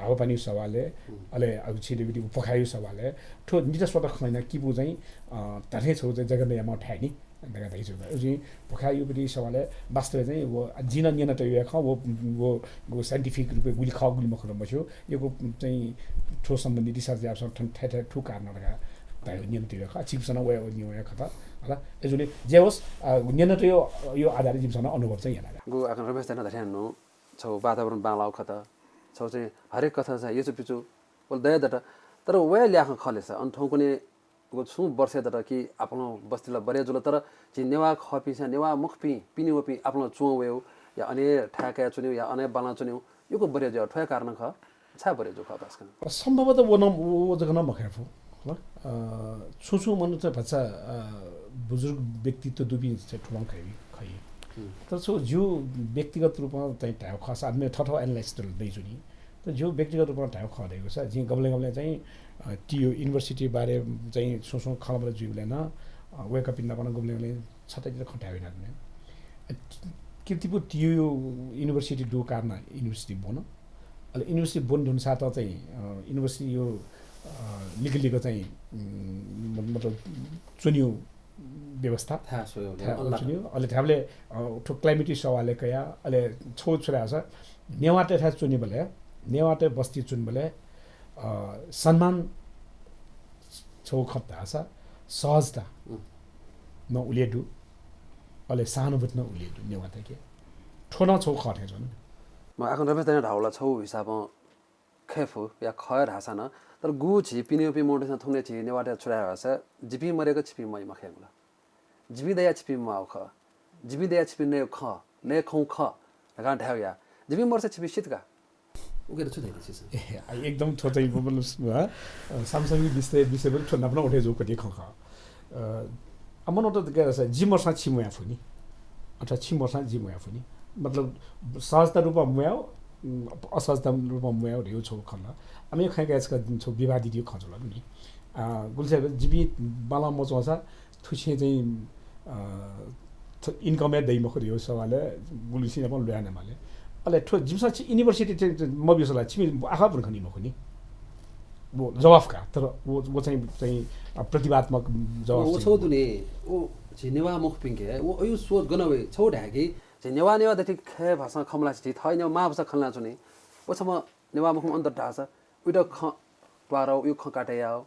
हावापानी सवालय्, उम्। अले अब छिं धयागु भुखाया सवालय्, थ्व निता स्वतः खँ याना किपु चाहिँ, अ, धात्थें छगू चाहिँ जगेर्नाया माःगु थाय् नि। धकाः धाइ छु। उकिं भुखाया पट्टि सवालय् वास्तवय् चाहिँ व जिं नं न्यना तयागु खँ, व, व, व scientific रूपय् गुलि खः गुलि मखु ला मस्यू। यक्व चाहिँ थ्व सम्बन्धी research याःपिन्सं थन थाय् थाय् थ्व कारण धकाः धाइ न्यना तयागु खः। छिकपिन्सं नं वया, वया खः त। हला। अय्जूगुलिं जे होस्, अ, न्यना तयागु आधारय् जिमिसं नं अनुभव चाहिँ याना। गु आकांक्षा रमेश दाइनं धाःथें नं छगू वातावरण बांलाःगु खः त। छगू चाहिँ हरेक कथं चाहिँ यचुपिचु व दया दत। तर वया ल्याखं खः ले सा, अन थौंकन्हय् व छुं वर्ष दत कि आपालं बस्ती ला बढे जुल, तर झी नेवाः खःपिंसं, नेवाः मखुपिं, पिने वःपिं आपालं च्वं वयेगु, या अन हे थाय् कयाः च्वनेगु, या अन हे बांलाः च्वनेगु, यक्व बढे जुयाः थ्व हे कारण खः। छाय् बढे जू खः पास्कन? सम्भवतः व नं, व, व जक नं मखये फु। हला? अ, छुं छुं मनूत भचा, अ, बुजुर्ग व्यक्तित्व दुपिं चाहिँ थुलं खइ, खइ। हुँ। तर छगू ज्यू व्यक्तिगत रूपं चाहिँ धायेगु खःसा आदमि थःथः analysis दइ जुइ नि। तर ज्यू व्यक्तिगत रूपं धायेगु खः धइगु सा, जिं गबलें गबलें चाहिँ, अ, टियु university बारे चाहिँ छुं छुं खँल्हाबल्हा जुइबलय् नं, अ, वय्कःपिन्त नं गबलें गबलें छता जितः खँ धाये यानाच्वना। अ, किर्तिपुर टियु university दुगु कारणं university ब्वन। अले university ब्वन धुंसां त चाहिँ, अ, university यु, अ, लिक्क लिक्क चाहिँ, उम्, मतलब च्वनेगु व्यवस्था। थाय् स्वयेगु, थाय् अल्लाह। च्वनेगु। अले थाय्बलय्, अ, थ्व climate सवालय् कयाः, अले छगू छु धाःसा, नेवाःतय् थाय् च्वनेबलय्, नेवाःतय् बस्ती च्वनेबलय्, अ, सम्मान छगू खँ धाःसा, सहजता उम्। नं उलि दु, अले सहानुभूति नं उलि दु नेवाःतय्के। थ्व नं छगू खः थें च्वं। म आकांक्षा रमेश दाइनं धाःगु ला छगू हिसाबं खये फु या खः हे धाःसा नं, तर गु झी पिने वःपिं मनूतय्सं थौंकन्हय् झी नेवाःतय् छु धाये धाःसा, जिपिं मदय्क छिपिं मइ मखयेगु ला। जिपिं दयाः छिपिं म्वाःगु खः। जिपिं दयाः छिपिं नयेगु खः, नये खंगु खः धकाः धायेगु या। जिपिं मदुसा छिपिं सित का। उकियात छु धाइ छिसं? ए, आ, एकदम थ्व चाहिँ मतलब, अ, समसामयिक विषय, विषय पनि थ्व नाप नं उठे जूगु कथं खँ खः। अ, आ, मनूत त के धाःसा, जि मदुसां छि म्वाये फु नि। अथवा छि मदुसां जि म्वाये फु नि। मतलब, सहजता रूपं म्वायेगु, उम्, असहजता रूपं म्वायेगु धइगु छगू खँ ला। आ, मेगु खँय् काय् छकः छगू विवादित खँ जुल नि। आ, गुलिसिनं जिपिं बांलाः मच्वंसा थुसिं चाहिँ, अ, थ-, income हे दइ मखु धइगु सवालय् गुलिसिनं नाप ल्वय् याना माले। अले थ्व जिमिसं छि university चाहिँ, चाहिँ मब्यूसा ला छिमि आखः बुने खनी मखु नि। व जवाफ का, तर व, व चाहिँ, चाहिँ, अ, प्रतिवादात्मक जवाफ व चाहिँ छगू दु नि, व झी नेवाः मखुपिंके, व अयु सोच गन वइ, छगू धाय्कि, झी नेवाः नेवाः दथि खय् भासं खँ मल्हासे झी थः नेवाः मां भासं खँ ल्हानाच्वनी। व छम्ह नेवाः मखुम्ह अन्तत धाःसा, उइत खँ त्वारौ, उइ खँ काटे याओ।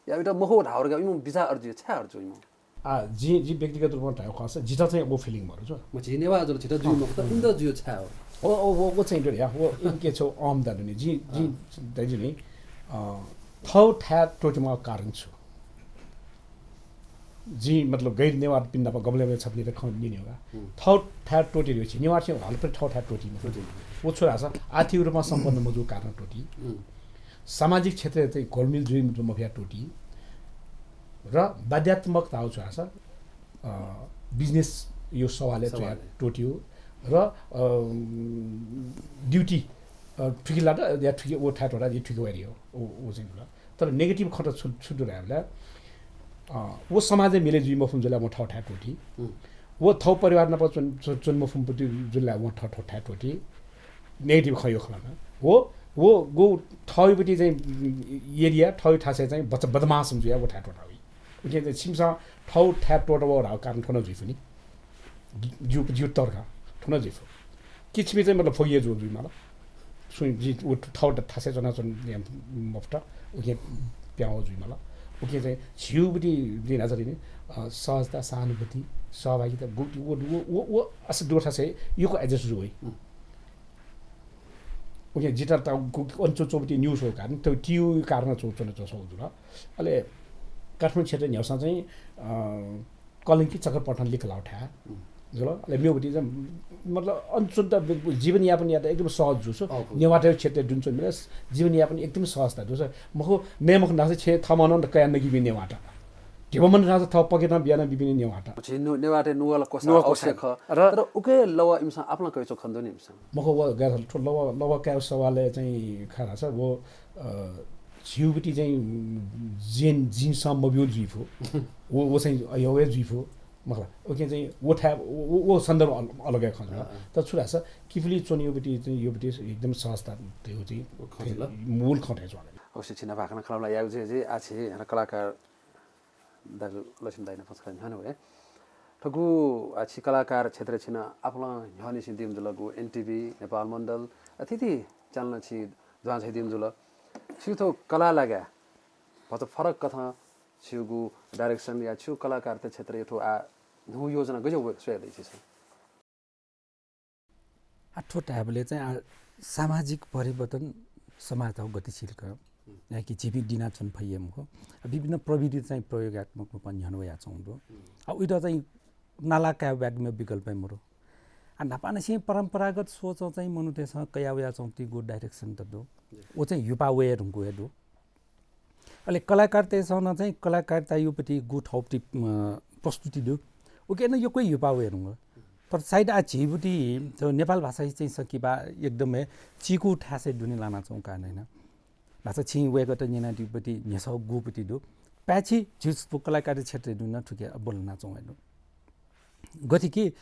या उइत मखु धाःवर का, इमिगु बिचाः अर्जुयो, छाय् अर्जुयो इमिगु? आ, जि, जि व्यक्तिगत रूपं धायेगु खःसा, जितः चाहिँ व feeling मरु छु। म झी नेवाः जुल, झीत जुइ मखुत, इमित जुयो छाय् हो? ओ, ओ, ओ, ओ चाहिँ दु या, ओ इमिके छौ अहम दा दुने। जि, जि, अँ। दाइजु नि, अ, थौ थाय् त्वःतेमाःगु कारण छु? जि, मतलब, गैर नेवाःपिं नाप गबलें गबलें छपनि त खँ न्यने का। हुँ। थौ थाय् त्वःते रे छि, नेवाः चाहिँ हलपति थौ थाय् त्वःती, मतलब। त्वःती। व छु धाःसा, आर्थिक रूपमा सम्पन्न मजू कारण त्वःती। हुँ। सामाजिक क्षेत्रय् चाहिँ घुलमिल जुइ मफया त्वःती। र बाध्यात्मक धाउ छु धाःसा, अ, business यो सवालय् सवालय्। त्वःतियो। र, अ, duty, अ, थुकिला त, या थुकि, व थाय् त्वःता, या थुकि वय् रे हो। व, व चाहिँ होला। तर negative खँ त छु, छु दु धायेबलय्, अ, व समाजय् मिले जुइ मफुम्ह जुल ला वं थौ थाय् त्वःती। हुँ। व थौ परिवार नाप च्वन, च्वन, च्वन मफुम्ह जुल ला वं थौ, थौ थाय् त्वःती। Negative खँ यो खँ ला। व, व, गु थौ पति चाहिँ area, थौ थासय् चाहिँ बच-, बदमास जुया व थाय् त्वःता वइ। उकिं चाहिँ छिमिसं थौ थाय् त्वःता वःगु कारण थ्व नं जुइ फु नि। ज्यू, ज्यू तर्क थ्व नं जुइ फु। किछिमि चाहिँ मतलब फोगिया जुल जुइमाल। सुइ जि उ थव थासय् च्वनाच्वने मफुत, उकिं प्याहां वः जुइमाल। उकिं चाहिँ झीउपट्टि जिं न्हाचः नि, अ, सहजता, सहानुभूति, सहभागिता, गु-, व, व, व, व अस दुगु थासय् यक्व adjust जुइ। उकिं जितः त गु-, अन च्वंच्वंपट्टि न्यू स्वः कारण, त टियु कारण च्वं-, च्वनाच्वंगु जुल। अले काठमाडौं क्षेत्र न्ह्याःसां चाहिँ, अ, कलंकी चक्रपथं लिक्क लाःगु थाय् जुल। अले मेगुपट्टि चाहिँ मतलब अन च्वनेत जीवनयापन यायेत एकदम सहज जुल। नेवाःतय् क्षेत्रय् दुने च्वंपिन्त जीवनयापन एकदम सहजता दुल। मखु, नये मखु धाःसा छेँ थःम्हं नं कयाः नकीपिं नेवाःत। धिबा मन धाःसा थः पकेतं बियाः नं बीपिं नेवाःत। झी नु-, नेवाःतय् नुगः ला क्वसाः नुगः क्वसाः अवश्य खः। र तर उके लवः इमिसं आपालं कयाच्वंगु खने दु नि इमिसं। मखु, व गाय् थ्व लवः, लवः कायेगु सवालय् चाहिँ खः धाःसा व, अ, झीउपट्टि चाहिँ जिं, जिंसं मब्यूगु जुइफु। व, व चाहिँ अय्, अय् जुइफु। मखु ला, उकिं चाहिँ व थाय्, व, व, व सन्दर्भ अल-, अलग हे खँ जुल। अँ, अँ। तर छु धाःसा किपुली च्वनेगुपट्टि चाहिँ योपट्टि एकदम सहजता धइगु चाहिँ व खँ जुल। मूल खँ थें च्वं। अवश्य छिं न्हापा हाकनं खँल्हाबल्हा यायेगु जुइ, जुइ, आः झी हानं कलाकार दाजु लक्ष्मी दाइ नाप छकः न्ह्यःने वये। थुगु, आ, छि कलाकार क्षेत्रय् छिं आपालं न्ह्यःने सिं दीम्ह जुल, गु एनटिभी, नेपाल मण्डल, आ, थीथी च्यानलं छि दुहां झायादीम्ह जुल। छिगु थ्व कलाः लागाय् भचा फरक कथं छिगु direction या छिगु कलाकारता क्षेत्रय् थ्व आ न्हू योजना गज्याःगु स्वयादी छिसं? आ, थ्व धायेबलय् चाहिँ, आ, सामाजिक परिवर्तन समाजयागु गतिशील खः। याकि झीपिं दिनाच्वने फइ हे मखु। आ, विभिन्न प्रविधि चाहिँ प्रयोगात्मक रूपमा न्ह्यःने वयाच्वंगु दु। आ, उइत चाहिँ नाला कायेगु बाहेक मेगु विकल्प हे मदु। आ, न्हापांनिसें परम्परागत सोचं चाहिँ मनूतय्सं कया वयाच्वंगु direction त दु। व चाहिँ ह्युपा वये धुंकूगु हे दु। अले कलाकारतय्सं नं चाहिँ कलाकारितायापट्टि गु थःपट्टि, अ, प्रस्तुति दु। उके नं यक्व ह्युपा वये धुंकल। तर सायद आ झीपट्टि थ्व नेपाल भाषा चाहिँ संकिपा एकदम हे चिकु थासय् दुने लानाच्वंगु कारण याना। भाषा छिं वय्कःत न्यनादीपट्टि न्ह्यसः गुपट्टि दु। पाय्छि झी थ्व कलाकारी क्षेत्रय् दुने नं थुके अब्बल लानाच्वंगु हे दु। गथे कि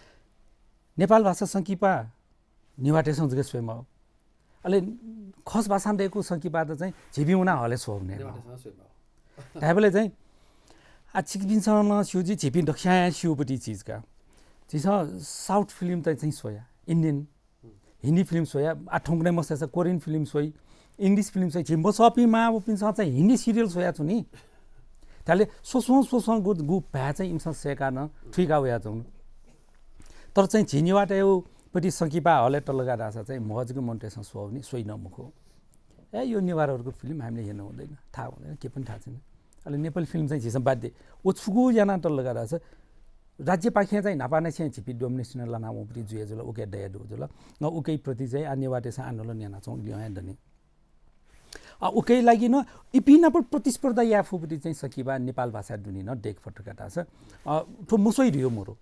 नेपाल भाषा संकिपा नेवाःतय्सं जक स्वयेमाः। अले खस भाषां दय्कूगु संकिपात चाहिँ झीपिं वनाः हलय् स्वःगु नेवाःतय्सं स्वयेमाः। धायेबलय् चाहिँ, आ, छिकपिन्सं नं स्यू जुइ, झीपिं दक्वस्यां हे स्यूपट्टि चिज का। झीसं South film त चाहिँ स्वया, Indian, हिन्दी film स्वया, आ, थौंकन्हय् मसय्सा Korean film स्वइ, English film स्वइ, झी मसःपिं मांबौपिन्सं चाहिँ हिन्दी serial स्वयाच्वनी। धायेबलय् स्वस्वं स्वस्वं गु, गु भाय् चाहिँ इमिसं सय्काः नं थुइका वयाच्वंगु। तर चाहिँ झी नेवाःतय् पट्टि संकिपा हलय् तल गाः धाःसा चाहिँ म्हजक मनूतय्सं स्वःवनी, स्वइ नं मखु। ए, यो नेवाःतय्गु film हामीले हेर्नु हुँदैन, थाहा हुँदैन, केही पनि थाहा छैन। अले नेपाली film चाहिँ झीसं बाध्य। व छुगु यानाः तल गाः धाःसा राज्यपाखें चाहिँ न्हापांनिसें झीपिं domination लाना वंपट्टि जुया जुल, उके दया दु जुल। अ, उके प्रति चाहिँ आ नेवाःतय्सं आन्दोलन यानाच्वंगु लिहां हे दनि। अ, उके लागि नं इपिं नाप प्रतिस्पर्धा याये फुपट्टि चाहिँ संकिपा नेपाल भाषा दुने नं दय्के फत का धाःसा, अ, थ्व मस्वइ धइगु मदु।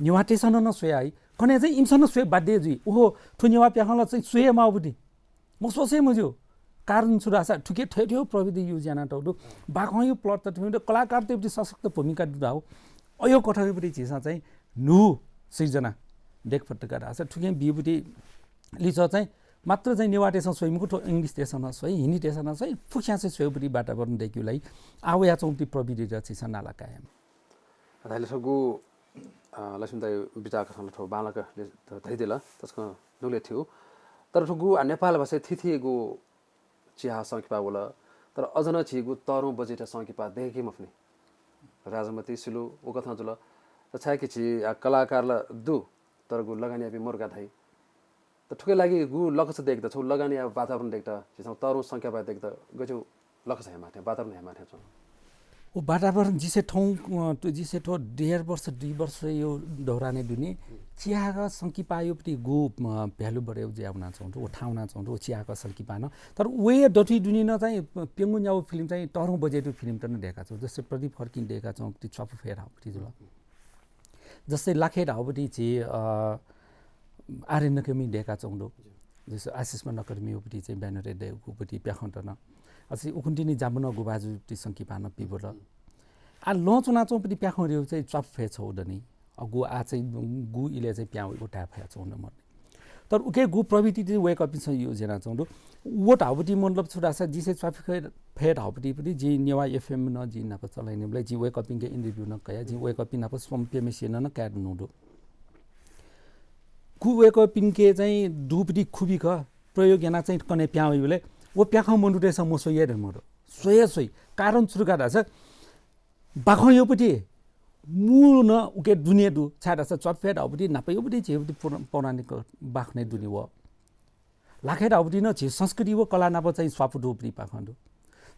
नेवाःतय्सं नं स्वया हइ। कन्हय् चाहिँ इमिसं नं स्वये बाध्य जुइ। ओहो, थ्व नेवाः प्याखं ला चाहिँ स्वये माःपट्टि। मस्वसे मज्यू। कारण छु धाःसा थुके थथे थथे प्रविधि use यानातःगु दु। बाखंया plot त थुके दु, कलाकारतय्पट्टि सशक्त भूमिका दु धाःगु। अय् कथंयापट्टि झीसं चाहिँ न्हू सिर्जना दय्के फत का धाःसा थुके बीपट्टि लिच्वः चाहिँ मात्र चाहिँ नेवाःतय्सं स्वइ मखु, थ्व English तय्सं नं स्वइ, हिन्दी तय्सं नं स्वइ, फुक्कस्यां स्वयेपट्टि वातावरण दय्केगु लागि आः वयाच्वंपट्टि प्रविधि त झीसं नाला काये। धायेबलय् थुगु, अ, लक्ष्मी दाइ बिचाः कथं ला थ्व बांलाक ले-, ध-, धयादिल, तसकं नुगलय् थ्यू। तर थुगु, आ, नेपाल भाषाय् थीथीगु चिहाकः संकिपा वल, तर अझ नं झीगु तःधंगु budget-या संकिपा दय्के मफुनि। राजमति, सिलु, व कथं जुल। त छाय्कि झी, आ, कलाकार ला दु, तर गु लगानी याःपिं मरु का धाइ। त थुके लागि गु लक्ष्य दय्केत, छगू लगानी यायेगु वातावरण दय्केत, झीसं तःधंगु संकिपा दय्केत गज्याःगु लक्ष्य हयेमाः थें, वातावरण हयेमाः थें च्वं? व वातावरण जिसे थौं, अ, त-, जिसे थ्व डेढ वर्ष, दुई वर्षया दौरानय् दुने चिहाकः संकिपायापट्टि गु, अ, value बढे जुया वनाच्वंगु दु, व थाहां वनाच्वंगु दु, व चिहाकः संकिपा नं। तर वया दथुइ दुने नं चाहिँ प्यंगू न्यागू film चाहिँ तःधंगु budget-या film त नं दय्काच्वं, जस्तै प्रदीप खड्कीं दय्काच्वंगु च्वापु फय् धाःगुपट्टि जुल। जस्तै लाखे धाःगुपट्टि झी, अ, आर्यन नकर्मीं दय्काच्वंगु दु। जस्तै आशिष नकर्मीयापट्टि चाहिँ banner-य् दय्कूपट्टि प्याखं त नं। अझ उखुन्हु तिनि जाम्बुनगु गुभाजुपट्टि संकिपा नं पिबल। आ, लं च्वनाच्वंपट्टि प्याखं रे चाहिँ च्वापु फय् छगू दनि। अ, गु आः चाहिँ गु इलय् चाहिँ प्याहां वइगु धाये फयाच्वंगु दु मदनि। तर उके गु प्रविधि चाहिँ वय्कःपिन्सं use यानाच्वंगु दु। व धाःगुपट्टि मतलब छु धाःसा जिसे च्वापु फय्, फय् धाःगुपट्टि पट्टि जिं नेवाः FM नं जिं नाप चलाइनेबलय् जिं वय्कःपिन्के interview नं कया, जिं वय्कःपिं नाप स्वम्ह प्यम्हेसिनं नं काये धुनागु दु। कुवय्कःपिन्के चाहिँ दुपति खुबी खः, प्रयोग यानाः चाहिँ कन्हय् पिहां वइबलय् व प्याखं मनूतय्सं मस्वइ हे धइम्ह दु। स्वया स्वइ। कारण छु दु का धाःसा बाखं यःपति मू नं उके दुने दु, छाय्धाःसा च्वापुपति धाःपति न्हापा यःपति झीपति पौरा-, पौराणिक बाखनय् दुने वः। लाखे धाःपति नं झी संस्कृति व कला नाप चाहिँ स्वापू दुपति बाखं दु।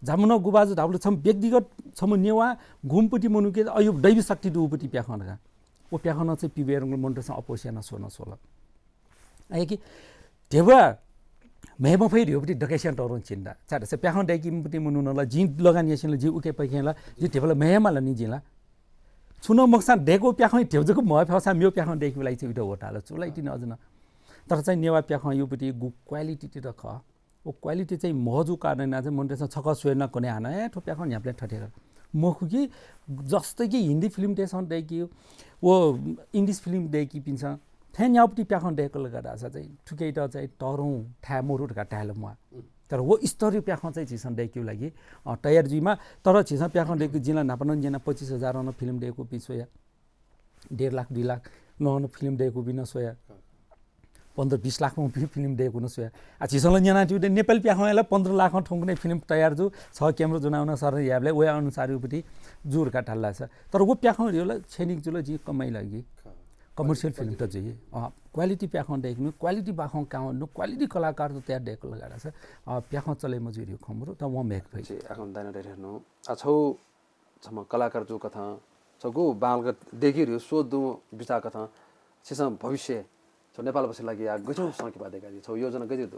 जामुन गुबाजु धाःबलय् छम्ह व्यक्तिगत छम्ह नेवाः गुम्हपति मनूके अयु दैवी शक्ति दुपति प्याखं धकाः। व प्याखं नं चाहिँ पिबय् रंगु मनूतय्सं अप्वःसिया नं स्वनं स्वल। अय्‌कि ध्यबा म्हय् मफइ ध्यबा पति दकलय् तःधंगु चिन्ता। छाय्धाःसा प्याखं दय्कीम्ह पति मनू नं ला जिं लगानी यासें ला जि उके पैखें ला जि ध्यबा ला म्हय् माल नि जिं ला। छुं नं मखुसां दय्कूगु प्याखं ध्यबा जक म्हय् फयेसां मेगु प्याखं दय्कीबलय् चाहिँ उइत वताल। छु ला इतिनि अझ नं। तर चाहिँ नेवाः प्याखं यःपति गु quality ति त खः। व quality चाहिँ म्हजू कारणं यानाः चाहिँ मनूतय्सं छकः स्वये नं कन्हय् हानं, "ए, थ्व प्याखं न्ह्याबलें थथे।" मखु कि, जस्तै कि हिन्दी फिल्मतय्सं दय्की, व English फिल्म दय्कीपिन्सं थें न्ह्याबलें प्याखं दय्कल का धाःसा चाहिँ थुकियात चाहिँ तःधंगु थाय् मरु धकाः धायेला म्वाः। तर व स्तरीय प्याखं चाहिँ झीसं दय्केगु लागि, अ, तयार जुइमाः। तर झीसं प्याखं दय्केगु जिं ला न्हापा नं न्यना पच्चिस हजार नं फिल्म दय्कूपिं स्वया। डेढ लाख, दुई लाख नं फिल्म दय्कूपिं नं स्वया। पन्ध्र बिस लाखं फि-, फिल्म दय्कूपिं नं स्वया। आ, झीसं ला न्यनातयागु दु, नेपाली प्याखं हे ला पन्ध्र लाखं थौंकन्हय् फिल्म तयार जू, छ camera ज्वनाः नं सर यायेबलय् वया अनुसार यःपति जू धकाः धाल धाःसा। तर व प्याखं धइगु ला क्षणिक जुल, जिं कमाइ लागि। Commercial फिल्म त जुइ। अँ, quality प्याखं दय्केनु, quality बाखं कां वनेनु, quality कलाकार त तयार दय्कल का धाःसा, अँ, प्याखं चले मजुइगु खँ मरु, तर वं म्हय्के फइ। जी, आखं दाइनं धयाथें नं, आ, छौ छम्ह कलाकार जूगु कथं, छगू बांलाक दय्केगु सोच दुगु बिचाः कथं, छिसं भविष्यय् छौ नेपालवासीया लागि या गज्याःगु संकिपा दय्कादी, छौ योजना गज्याःगु दु?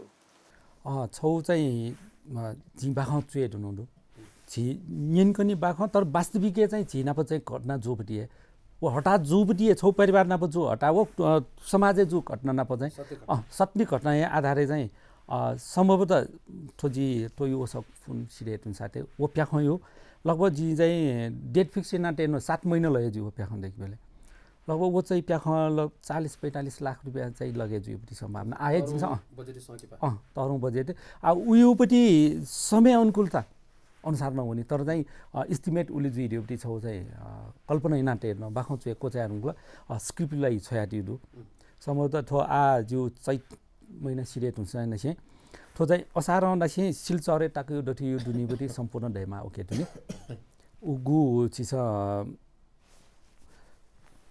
अँ, छौ चाहिँ, अ, जिं बाखं च्वये धुन दु। झी न्यंकनि बाखं, तर वास्तविकय् चाहिँ झी नाप चाहिँ घटना जूपति हे। व हठात जूपति हे, छौ परिवार नाप जू हठात, व, अ, समाजय् जू घटना नाप चाहिँ, सत्य घटना। अँ, सत्य घटनाया आधारय् चाहिँ, अ, सम्भवतः थ्व जि त्वःयु वसः फोन सिधयेधुन साथय् व प्याखंयु लगभग जिं चाहिँ date fix याना तयेनु सात महिना लगे जुइ व प्याखं दय्केबलय्। लगभग व चाहिँ प्याखं ल-, चालिस पैंतालिस लाख रुपियाँ चाहिँ लगे जुइपति सम्भावना। आ हे जिमिसं, अँ, budget संकिपा। अँ, तःधंगु budget। आ, उयुपति समय अनुकूलता अनुसार नं वनी। तर चाहिँ, अ, estimate उलि जुइ धइपति छौ चाहिँ, अ, कल्पना याना तयेनु बाखं च्वये क्वचाये धुंकल, अ, script ला हि छ्वयातयागु दु। सम्भवतः थ्व आ ज्यू चैत महिना सिधयेधुंसां निसें, थ्व चाहिँ असारं निसें सिलचरय् तकयु दथुयु दुनेपति सम्पूर्ण दयेमाः उके दुने। उगु झीसं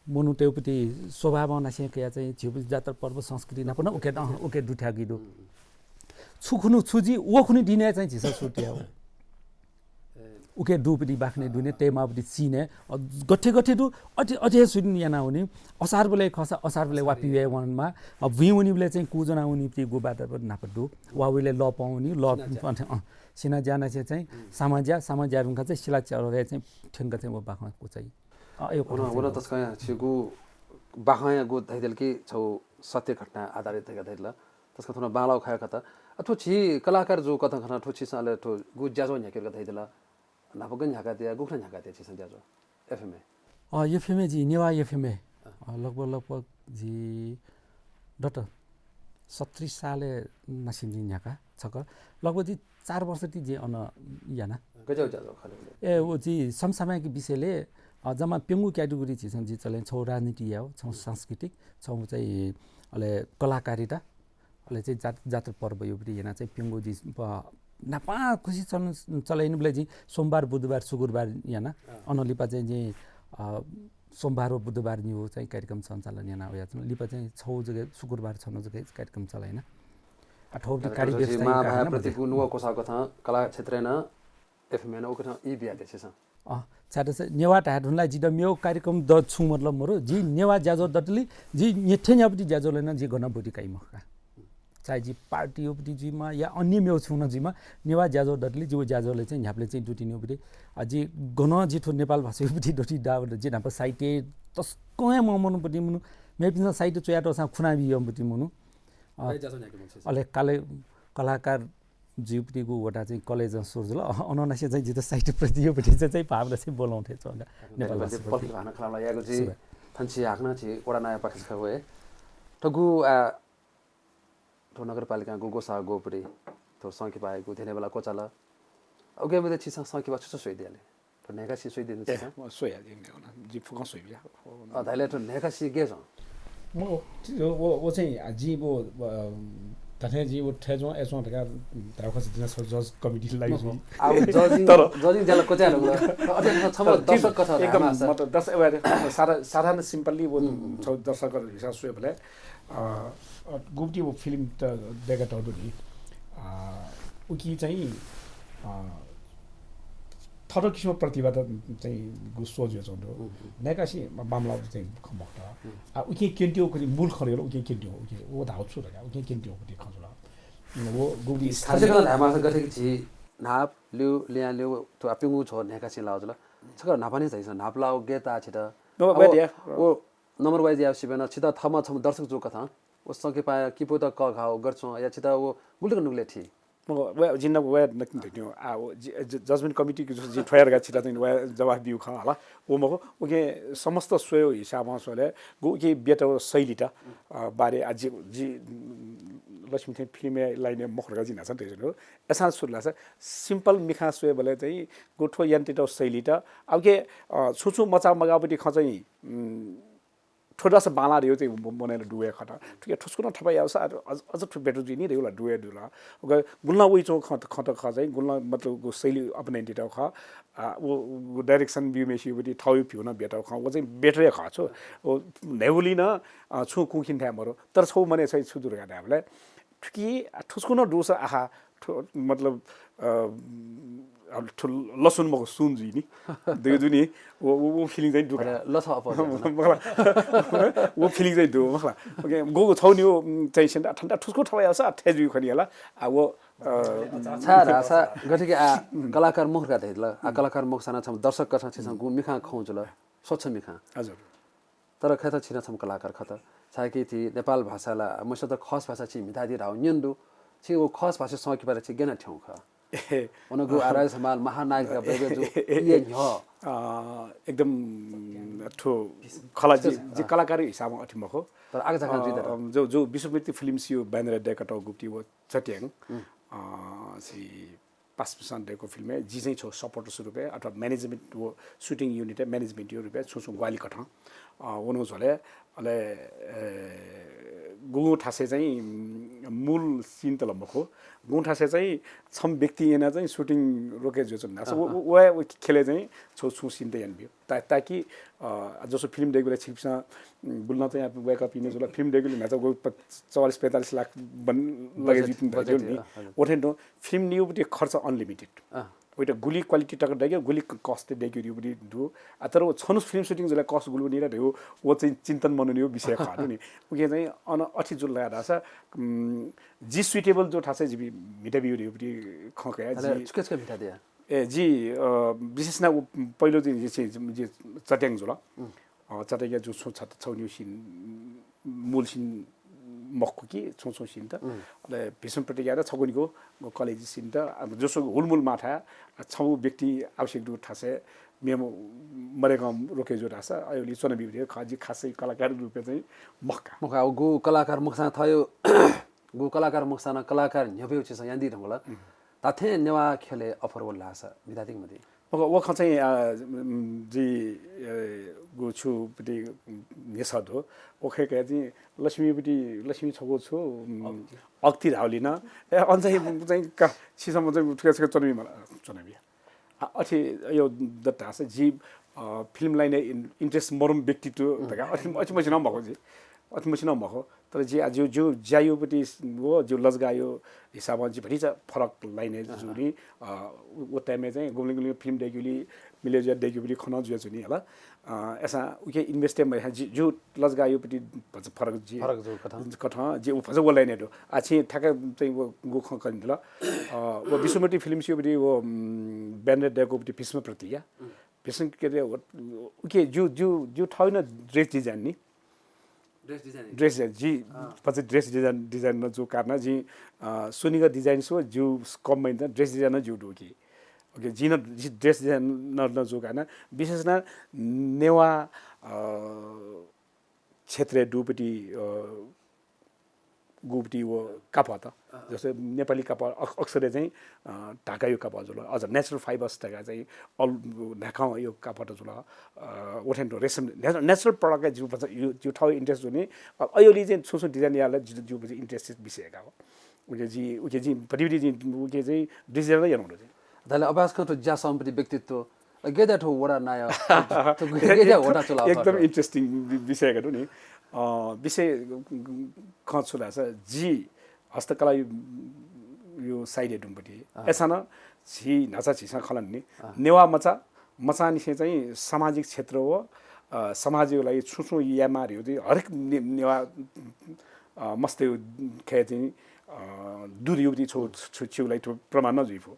मनूतय्‌पति स्वभावं निसें कयाः चाहिँ झीपति जात्रा पर्व संस्कृति नाप नं उके, अँ, उके दुथ्याकी दु। छु खुन्हु छु जुइ, व खुन्हु दिनय् चाहिँ झीसं सुरु तयाउ। उके दुपति बाखनय् दुने, तयेमाःपति चिने, अ, गथे गथे दु, अथे, अथे सुरु याना वनी। असार बलय् खःसा, असार बलय् वा पिवय् वनेमाः, अ, बुँइ वनीबलय् चाहिँ कू ज्वना वनीपति गु वातावरण नाप दु। वा उबलय् लः पं वनी, लः सिनाज्या। अथे, अँ, सिनाज्या निसें चाहिँ सामाज्या, सामाज्या धुंकाः चाहिँ सिलाचरय् चाहिँ थ्यंक चाहिँ व बाखं क्वचाइ। अ, अय् वन, वन तसकं छिगु बाखंयागु धयादिल कि छौ सत्य घटना आधारित धकाः धयादिल। तसकं थन बांलाउ खया खत। अ, थ्व छि कलाकार जू कथं खन, थ्व छिसं अले थ्व गु ज्याझ्वः न्ह्याकेगु धयादिल। न्हापा गन न्ह्याकादिया, गुकथं न्ह्याकादिया छिसं ज्याझ्वः? एफएमए। अ, एफएमए जि नेवाः एफएमए। अ, लगभग, लगभग जि दत सत्तरी सालय् निसें जि न्ह्याका छकः। लगभग जि चार वर्ष ति जि अन याना। गज्याःगु ज्याझ्वः खले? ए, व जि समसामयिक विषयले, अ, जम्मा प्यंगू category झीसं जि चले, छौ राजनीति याउ, छौ सांस्कृतिक, छौ चाहिँ अले कलाकारिता, अले चाहिँ जात-, जात्रा पर्वयुपति याना चाहिँ प्यंगू जि प-, नापा खुसी चलन चलाइनुबलय् जि सोमबार, बुधबार, शुक्रबार याना। अँ। अन लिपा चाहिँ जि, अ, सोमबार व बुधबार निगू चाहिँ कार्यक्रम सञ्चालन याना वयाच्वना। लिपा चाहिँ छौ जक शुक्रबार छन जक कार्यक्रम चलाइना। आ, थौपति कार्य व्यस्तताया कारणं मांभाय्‌प्रतिगु नुगः क्वसाः कथं कला क्षेत्रय् नं एफएमए नं उकथं ई बियादे छिसं। अँ, छाय्धाःसा नेवाः धाये धुन ला जितः मेगु कार्यक्रम द छुं मतलब मरु। जि नेवाः ज्याझ्वः दतले, जि न्ह्यथें न्ह्यापति ज्याझ्वलय् नं जि गनं ब्वति काइ मखु का। चाहे जि पार्टीयुपति जुइमा या अन्य मेगु छुं नं जुइमा, नेवाः ज्याझ्वः दतले जि व ज्याझ्वलय् चाहिँ न्ह्याबलें चाहिँ दुतिनियुपति। आ, जि गनं जि थ्व नेपाल भाषायुपति दुति दावत जि न्हापा साहित्य तसकं हे ममनुपति मनु, मेपिन्सं साहित्य च्वयातःसां खुनाबियुपति मनु। अ, अले काले-, कलाकार जुइपतिगु वटा चाहिँ कलेजं सुरु जुल। अ-, अनंनिसें चाहिँ जितः साहित्यप्रतियुपति चाहिँ, चाहिँ भावना चाहिँ बलं थें च्वंका। नेपाल भाषाप्रति। थन छि हाकनं छि वडा नायःपाखें छकः वये। थगु, आ, थ्व नगरपालिकां गु ग्वसाः ग्वपति, थ्व संकिपाय् गु धेंधेंबल्लाः क्वचाल। उके मध्ये छिसं संकिपा छु छु स्वयादियाले? थ्व न्हय्कासी स्वयादिनु ए, छिसं? म स्वयादिनु, जि फुक्कं स्वयाबिया। अ, धाइले थ्व न्हय्कासी गय् च्वं? म व व चाहिँ जिं व धाथें जिं व थय् च्वं अय् च्वं धकाः धायेगु खःसा जिं नं जज कमिटीइ लाइ। अब जजिङ जजिङ ज्याला क्वचाय् धुंकल। अथे छम्ह दर्शक कथं एकदम धायेमाःसा। मतलब दर्शक साधारण simply व छौ दर्शक हिसाब स्वयेबलय् गुप्ति व फिल्म त देका तःदु नि। उकी चाहिँ थःथः किसिमं प्रतिभा त चाहिँ गु सोच जुयाच्वंगु दु। नयेकासे बांमलाःगु चाहिँ खँ मखुत। आ उकिं क्यनेत्यंगु कति मूल खँ धइगु ला उकिं क्यनेत्यंगु उकिं व धाःगु छु धकाः उकिं क्यनेत्यंगु कति खँ जुल। व गुगु थथे कथं धायेमाःसा गथे कि झी न्हापा ल्यू, लिहां ल्यू थ्व प्यंगू झ्वः न्हय्कासें लाःगु जुल। छकः न्हापा नं झासँ, न्हापा लाःगु गय् ताः छित? व number wise याःगु सिबें नं छित थःम्हं छम्ह दर्शक जूगु कथं व संकिपाया किपूत कःघाः व गथे च्वं या छित व गुलि तक नुगलय् थी? मखु, व जिं नं व नकतिनि धयाथें आ व जजमेन्ट कमिटीके जि थ्व यार छित चाहिँ व जवाफ ब्यूगु खँ हला। व मखु, उकिं समस्त स्वयेगु हिसाबं स्वयेबलय् गु उकिं ब्यतःगु शैलीत बारे आ जि जि लक्ष्मी थें फिल्मया लाइनय् मखु धकाः जिं न्हाचः धयाच्वनागु दु। अय्सां सुरु लाःसा simple मिखां स्वयेबलय् चाहिँ गु थ्व यानातःगु शैलीत आ उकिं छुं छुं मचा मगाःपट्टि खँ चाहिँ थ्व दःसा बांलाः धयागु चाहिँ मनय् ला दु हे खः। थुकिं थुस्कुनं थपाय् याःसा अझ अझ थ्व better जुइ नि धयागु ला दु हे दु ला। ओके, गुलि नं वइच्वंगु खँ त खः चाहिँ गुलि नं मतलब गु शैली अपनाइ दित खः। व direction ब्यूम्हय्सित थःगु view नं ब्यत खः। व चाहिँ better हे खः छु। व न्हय्गुलिं नं छुं कुंखिने थाय् मरु। तर छगू मनय् चाहिँ छु दु धकाः धायेबलय् थुकी थुस्कुनं दुसा आहा मतलब लसुन मखु सुन जुइ नि। दु नि। व व feeling चाहिँ दु का। लस अप व feeling चाहिँ दु मखला। ओके, गु छगू नि व चाहिँ सेन्दा ठन्डा थुस्कु थपाय् याःसा अथे जुइ खनि हला। आ व छाय् धाःसा गथे कि आ कलाकार मखु धकाः धयादिल। आ कलाकार मखुसां नं छम्ह दर्शक कथं छिसं गु मिखां खँ जुल, स्वच्छ मिखां। हजुर। तर खय्त छिं नं छम्ह कलाकार खत। छाय्कि झी नेपाल भाषा ला मसित खस भाषा छिं म्हितादी धाःगु न्यन दु। छिं व खस भाषा संकिपाय् छि गय् याना थ्यंगु खः? अन गु आ राजेश हमाल महानायक का बय्बय् जू इया न्ह्यः। एकदम थ्व खला जि कलाकार हिसाबं अथे मखु। तर आगजगां जुइ दत। जो जो विश्वमित्र फिल्म्सया banner दय्कातःगु गुप्ति व चट्याङ झी पासापिसं दय्कूगु फिल्मय् जि चाहिँ छगू supporters रूपय् अथवा management व shooting unitया managementया रूपय् छुं छुं ग्वाहालि कथं वनागु झ्वलय् अले गुगुं थासय् चाहिँ मूल scene त ला मखु, गुगुं थासय् चाहिँ छम्ह व्यक्तिं यानाः चाहिँ shooting रोके जुयाच्वन धाःसा व ख्यलय् चाहिँ छगू छुं scene त यानाब्यु। ता ताकि जसो फिल्म दय्केबलय् छिकपिन्सं गुलि नं चाहिँ वय्कःपिं नं जुल, फिल्म दय्केबलय् न्हाचः चौवालिस पैंतालिस लाख बन लगे जुइतिनि धइगु नि। ओथें तुं फिल्म निउपट्टि खर्च unlimited। वइत गुलि quality तक दय्के, गुलि cost दय्के दिउपट्टि दु। आ तर व छन्हु फिल्म shooting जुल cost गुलि वनी धइगु व चाहिँ चिन्तन मनूनिगु विषय खः नि। उकिं चाहिँ अन अथे जुल धाःसा जि suitable जू थासय् जि म्हिता ब्यु धइगुपट्टि खँ कया। जि छुके छुके म्हिता दया? ए जि विशेष यानाः व पहिलो चाहिँ जि चाहिँ जि चट्याङ जुल। चट्याङया जु छुं छगू निगू scene, मूल scene मखु कि छुं छुं scene त। अले भीष्म प्रतिज्ञा त छगू निगू college scene त। जसो हुलमुल माथाय् छगू व्यक्ति आवश्यक दु थासय् मेम्ह मदय्कं रोके जू धाःसा अय्‌गुलिं च्वनाबी खः। जि खासै कलाकार रूपय् चाहिँ मखु का। मखु का, गु कलाकार मखुसां थःगु गु कलाकार मखुसां नं कलाकार न्ह्यब्वय् छिसं यानादी धुंकल। धात्थें नेवाः ख्यलय् offer वल धाःसा म्हितादीगु मदु? मखु, व खँ चाहिँ जि गु छुपट्टि न्ह्यसः दु। व खँय् कया जिं लक्ष्मीपट्टि, लक्ष्मी छगू छु अक्ति धाःगुलिं नं ए अन चाहिँ का छिसं म चाहिँ थुके छुके च्वनाबी मला, च्वनाबी। अथे यो दत धाःसा जि फिल्म लाइनय् interest मरुम्ह व्यक्तित्व धकाः अथे अथे मसिनं मखु जि। अथे मसिनं मखु। तर जि आ ज्यू ज्यू ज्यायुपट्टि व ज्यू लजगाःयु हिसाबं जि भतिचा फरक लाइनय् जू नि। व time-य् चाहिँ गुबलें गुबलें फिल्म दय्केगुलिं मिले जुया दय्केगुलिं खँ नं जुया जू नि हला। अय्‌सां उके invest याये मयाः जि ज्यू लजगाःयुपट्टि भचा फरक जि कथं जि उ भचा व लाइनय् दु। आ छिं ठ्याक्क चाहिँ व गु खँ कनादिल। व विश्वमित्र फिल्म्सयुपट्टि व banner दय्कूपट्टि भीष्म प्रतिज्ञा। भीष्म के अरे उके ज्यू ज्यू ज्यू थःगु नं dress design नि। Dress design। Dress design जि भचा dress design designer जू कारण जिं सुनिगः design स्व ज्यू कम महिना dress designer ज्यू दु कि। ओके, जिं नं जि dress designer नं जू कारण विशेष यानाः नेवाः क्षेत्रय् दुपट्टि गुपति व कापड, जस्तै नेपाली कापड अक्सरै चाहिँ ढाकायो कापड जुल, अझ natural fibers धका चाहिँ अल न्हाय्कं यो कापड जुल। वथें रेसम natural product जिउ भचा जिउ थाउ interest जुनि। अयोली चाहिँ छु छु design याला जिउ भचा interest विषय का हो। उके जि उके जि भतिभति जि उके चाहिँ design याना हुनु चाहिँ। धले अभ्यास खं तो ज्या सम्पत्ति व्यक्तित्व गेदा ठो वडा नाय तो गेदा वडा चुला। एकदम interesting विषय का नि। विषय खं छु धासा जि हस्तकला यो side दुम्पति ऐसा न झी न्हाचा झीसा खलन नि। नेवा मचा मचानिसे चाहिँ सामाजिक क्षेत्र व समाजको लागि छु छु यामा रियो चाहिँ हरेक नेवा मस्ते खै चाहिँ दुर युवती छौ छिउ लागि प्रमाण न जुइफु।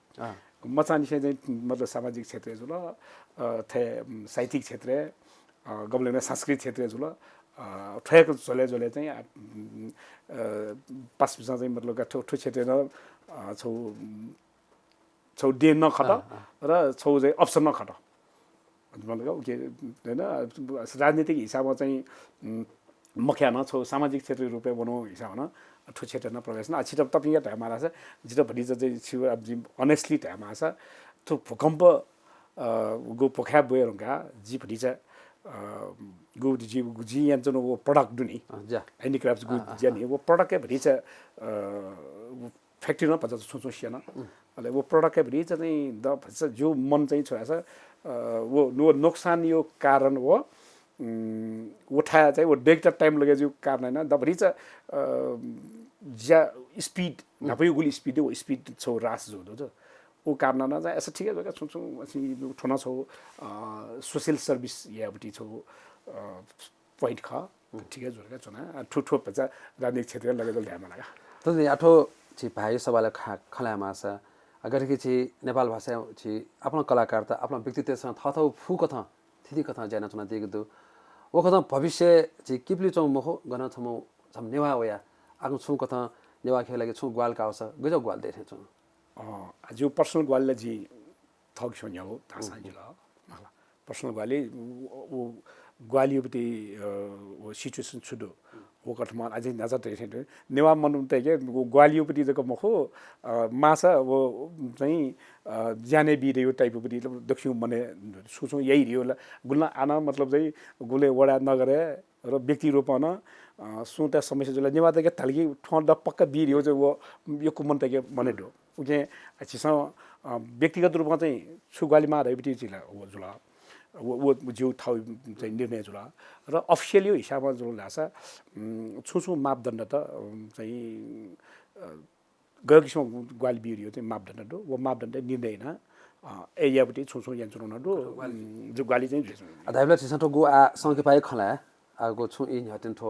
मचानिसे चाहिँ मतलब सामाजिक क्षेत्र जुल, थे साहित्यिक क्षेत्र, गबलेन सांस्कृतिक क्षेत्र जुल, ठ्वयक झोले झोले चाहिँ पासपिसा चाहिँ मतलब ठो क्षेत्र न छौ छौ देन न खत र छौ चाहिँ option न खत। मतलब उके होइन राजनीतिक हिसाबमा चाहिँ मख्यान छौ सामाजिक क्षेत्र रूपे वनो हिसाबमा ठो क्षेत्र न प्रवेश न छिट तपिंगा धायमाला छ। जित भतिचा चाहिँ छु अब honestly धायमाला छ। थो भूकम्प गु पोखा बोयरंका जि भतिचा गु जि जि यान वो product दुनि handicraft गु ज्यानि वो product के भतिचा factory न भचा छुं छुं सियान। अले वो product के भतिचा चाहिँ द भतिचा जो मन चाहिँ छोरा छ वो नो नोक्सान यो कारण वो उठा चाहिँ वो डेक्टर time लगे जो कारण न द भतिचा ज्या speed नापयो गुली speed वो speed छौ रास जो दो। ऊ कारणं चाहिँ ऐसा ठिकै छ क्या छुं छुं अथि ठोना छौ social service याबटी छौ point ख ठिकै जुल क्या छुना ठु ठु भचा राजनीतिक क्षेत्र लगे दल ध्यान लगा। त आठो छि भाइ सवाल खा खलाय मासा अगर कि छि नेपाल भाषा छि आपन कलाकार त आपन व्यक्तित्व सन थथौ फु कथं थिति कथं ज्याना चुना दिगु दु। वो कथं भविष्य छि किपली चौ मखो गन छमौ छम नेवा वया आगु छु कथं नेवा खेला कि छु ग्वाल कावस गजौ ग्वाल दे छु। जिउ personal ग्वालले जि थक छ्यौ न्ह्याउ धाःसां जिल। Personal ग्वाली व ग्वालियोपति situation छु दु। वो कथमा अझै नजर तैथे नेवा मनुम तैके वो ग्वालियोपति जक मखु मासा वो चाहिँ ज्याने बिदे यो type पति दक्षिण मने सुसु यही रियो ला गुल्ला आना मतलब चाहिँ गुले वडा नगरे र व्यक्ति रूपमा सुता समस्या जुल नेवा तैके धलकी ठों द पक्का बिर यो चाहिँ वो यो कुमन तैके मने दो। उके छिसं व्यक्तिगत रूपमा चाहिँ छु ग्वाली मार है बिति जिला वो जुल। वो जिउ थाउ चाहिँ निर्णय जुल र official यो हिसाबमा जुल धासा छु छु मापदण्ड त चाहिँ गयो किसिम ग्वाली बिर यो चाहिँ मापदण्ड दो वो मापदण्ड निर्णय न ए याबटी छु छु यान चुन दो जो ग्वाली चाहिँ जुल। धाइबला छिसं ठोगु आ संके पाए खला आगो छु इ न्ह्यतिन ठो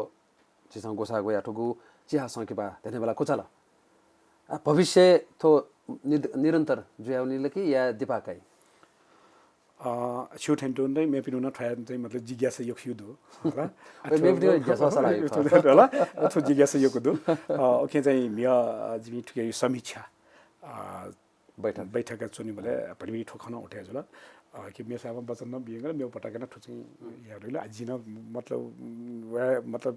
छिसं गोसा गोया ठोगु चिहा संके बा धन्यवाद कुचाल। आ भविष्य थो निरन्तर जुयाउनिल कि या दिपाकाई। छिउ थें तुन चाहिँ मेपिनु न थ्वया चाहिँ मतलब जिज्ञासा यक्ष दु। मेपिनु जिज्ञासा सला यक्ष दु। होला अथवा जिज्ञासा यक्ष दु। ओके चाहिँ म्य जिमी ठुके समीक्षा बैठक बैठक चुनी बले भलिमी ठोखन उठे जुल। कि मेसामा वचन न बियंगल मेउ पटाकन ठुचिं यारुल अजिन मतलब वह मतलब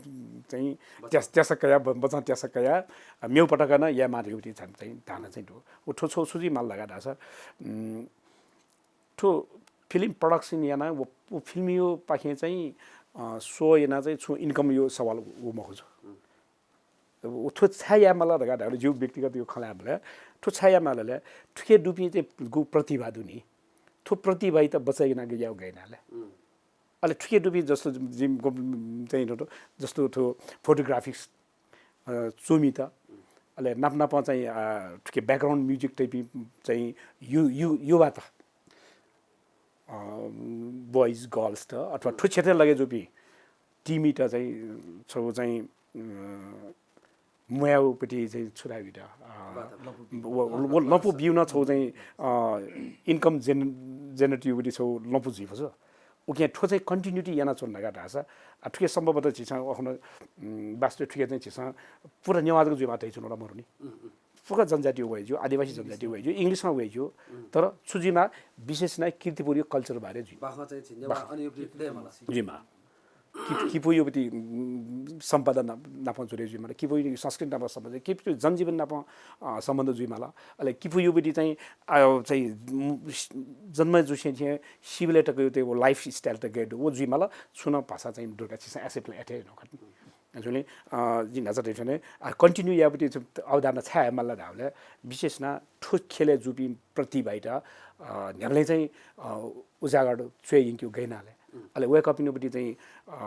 चाहिँ त्यास त्यास कया बचन त्यास कया मेउ पटाकन या मार युटी छन चाहिँ धान चाहिँ दु। उ ठो छो सुजी माल लगा धासा ठो film production याना वो फिल्म यो पाखे चाहिँ सो याना चाहिँ छु income यो सवाल वो मखु छु। थ्व छाया मला धका धाल जिउ व्यक्तिगत यो खला मला थ्व छाया मला ले थुके दुपी चाहिँ गु प्रतिभा दुनी। थ्व प्रतिभा त बचाइना गया गैना ले। अले थुके दुपी जस्तो जिम चाहिँ जस्तो थ्व photographics चुमी त अले नाप नाप चाहिँ थुके background music type चाहिँ यु यु युवा त boys girls त अथवा थ्व क्षेत्र लगे जुपी टिमी त चाहिँ छौ चाहिँ मुयाउपट्टि चाहिँ छुराबी त वो लपु बिउन छौ चाहिँ income जेन जेनेरेटिभपट्टि छौ लपु जुइफु छ। उके थ्व चाहिँ continuity याना चुन लगा धासा आ थुके सम्भवतः झिसा अखन वास्तव थुके चाहिँ झिसा पुरा नेवाजक जुइमा तै चुन मरुनी। फुक्क जनजाति वइज्यू, आदिवासी जनजाति वइज्यू, English मा वइज्यू, तर छु जुइमा विशेष नै कीर्तिपुर यो culture बारे जुइ। बाखा चाहिँ झिन्ने वा अनि यो ब्रिक दे मला। जुइमा। किपु, किपुयागु पति, उम्, सम्पदा ना-, नाप जुरे जुइमाल, किपुयागु संस्कृति नाप सम्बन्ध, किपुयागु जनजीवन नाप, अ, सम्बन्ध जुइमाल। अले किपुयागु पति चाहिँ, अ, चाहिँ, उम्, जन्म जुसें थें सिबलय् तक चाहिँ व lifestyle तक गय् दु, व जुइमाल, छुं नं भाषा चाहिँ दुर्गा छिसं accept याये थें नखत। जुले, अ, जिं न्हाचा धयाथें, अ, continue यायेगु पति अवधारणा छाय् हयेमाल धाःबलय्, विशेष यानाः थ्व ख्यलय् जूपिं प्रतिभाइत, अ, न्ह्याबलें चाहिँ, अ, उजागर च्वय् यंकेगु गय् यानाले। अले वय्कःपिनिगु पति चाहिँ, अ,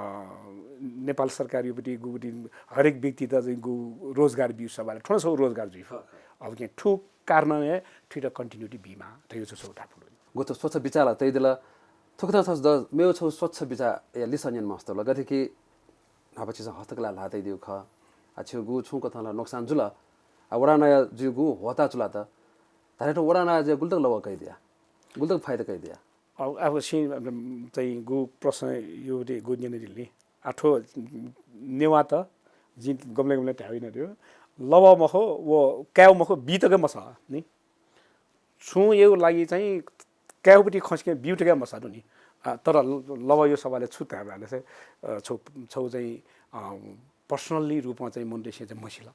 नेपाल सरकारयागु पति गु पति हरेक व्यक्तित चाहिँ गु रोजगार बिउ सवाल, थ्व नं छगू रोजगार जुइ। अब के थ्व कारणं हे थुइत continuity बीमाः धयागु छगू धापू दु। गु त स्वच्छ बिचाः ला तयादिल। थुकथं थ्व द-, मेगु छगू स्वच्छ बिचाःया लिसः न्यने मास्ति वल। गथे कि न्हापा छिसं हस्तकला ल्हाः तयादीगु खः। आ, छिगु छुं कथं ला नोक्सान जुल। आ, वडानायः जुइगु ह्वःताः चुलात। धात्थें थ्व वडानायः जुयाः गुलि तक लवः कयादिया? गुलि तक फाइदा कयादिया? अब, अब छिं, अम, चाहिँ गु प्रश्न यु दे गु न्यनादिल नि। आ, थ्व नेवाःत जिं गबलें गबलें धायेगु यानादिया। लवः मखु, व कायेगु मखु, बी तक मसः नि। छुं यःगु लागि चाहिँ कायेगु पति खँ सिके बिउ तक मसः नि। अ, तर ल-, लवःयागु सवालय् छु धायेबलय्, अ, छगू, छगू चाहिँ, अ, personally रूपं चाहिँ मनूतय्सं चाहिँ म्हसिल।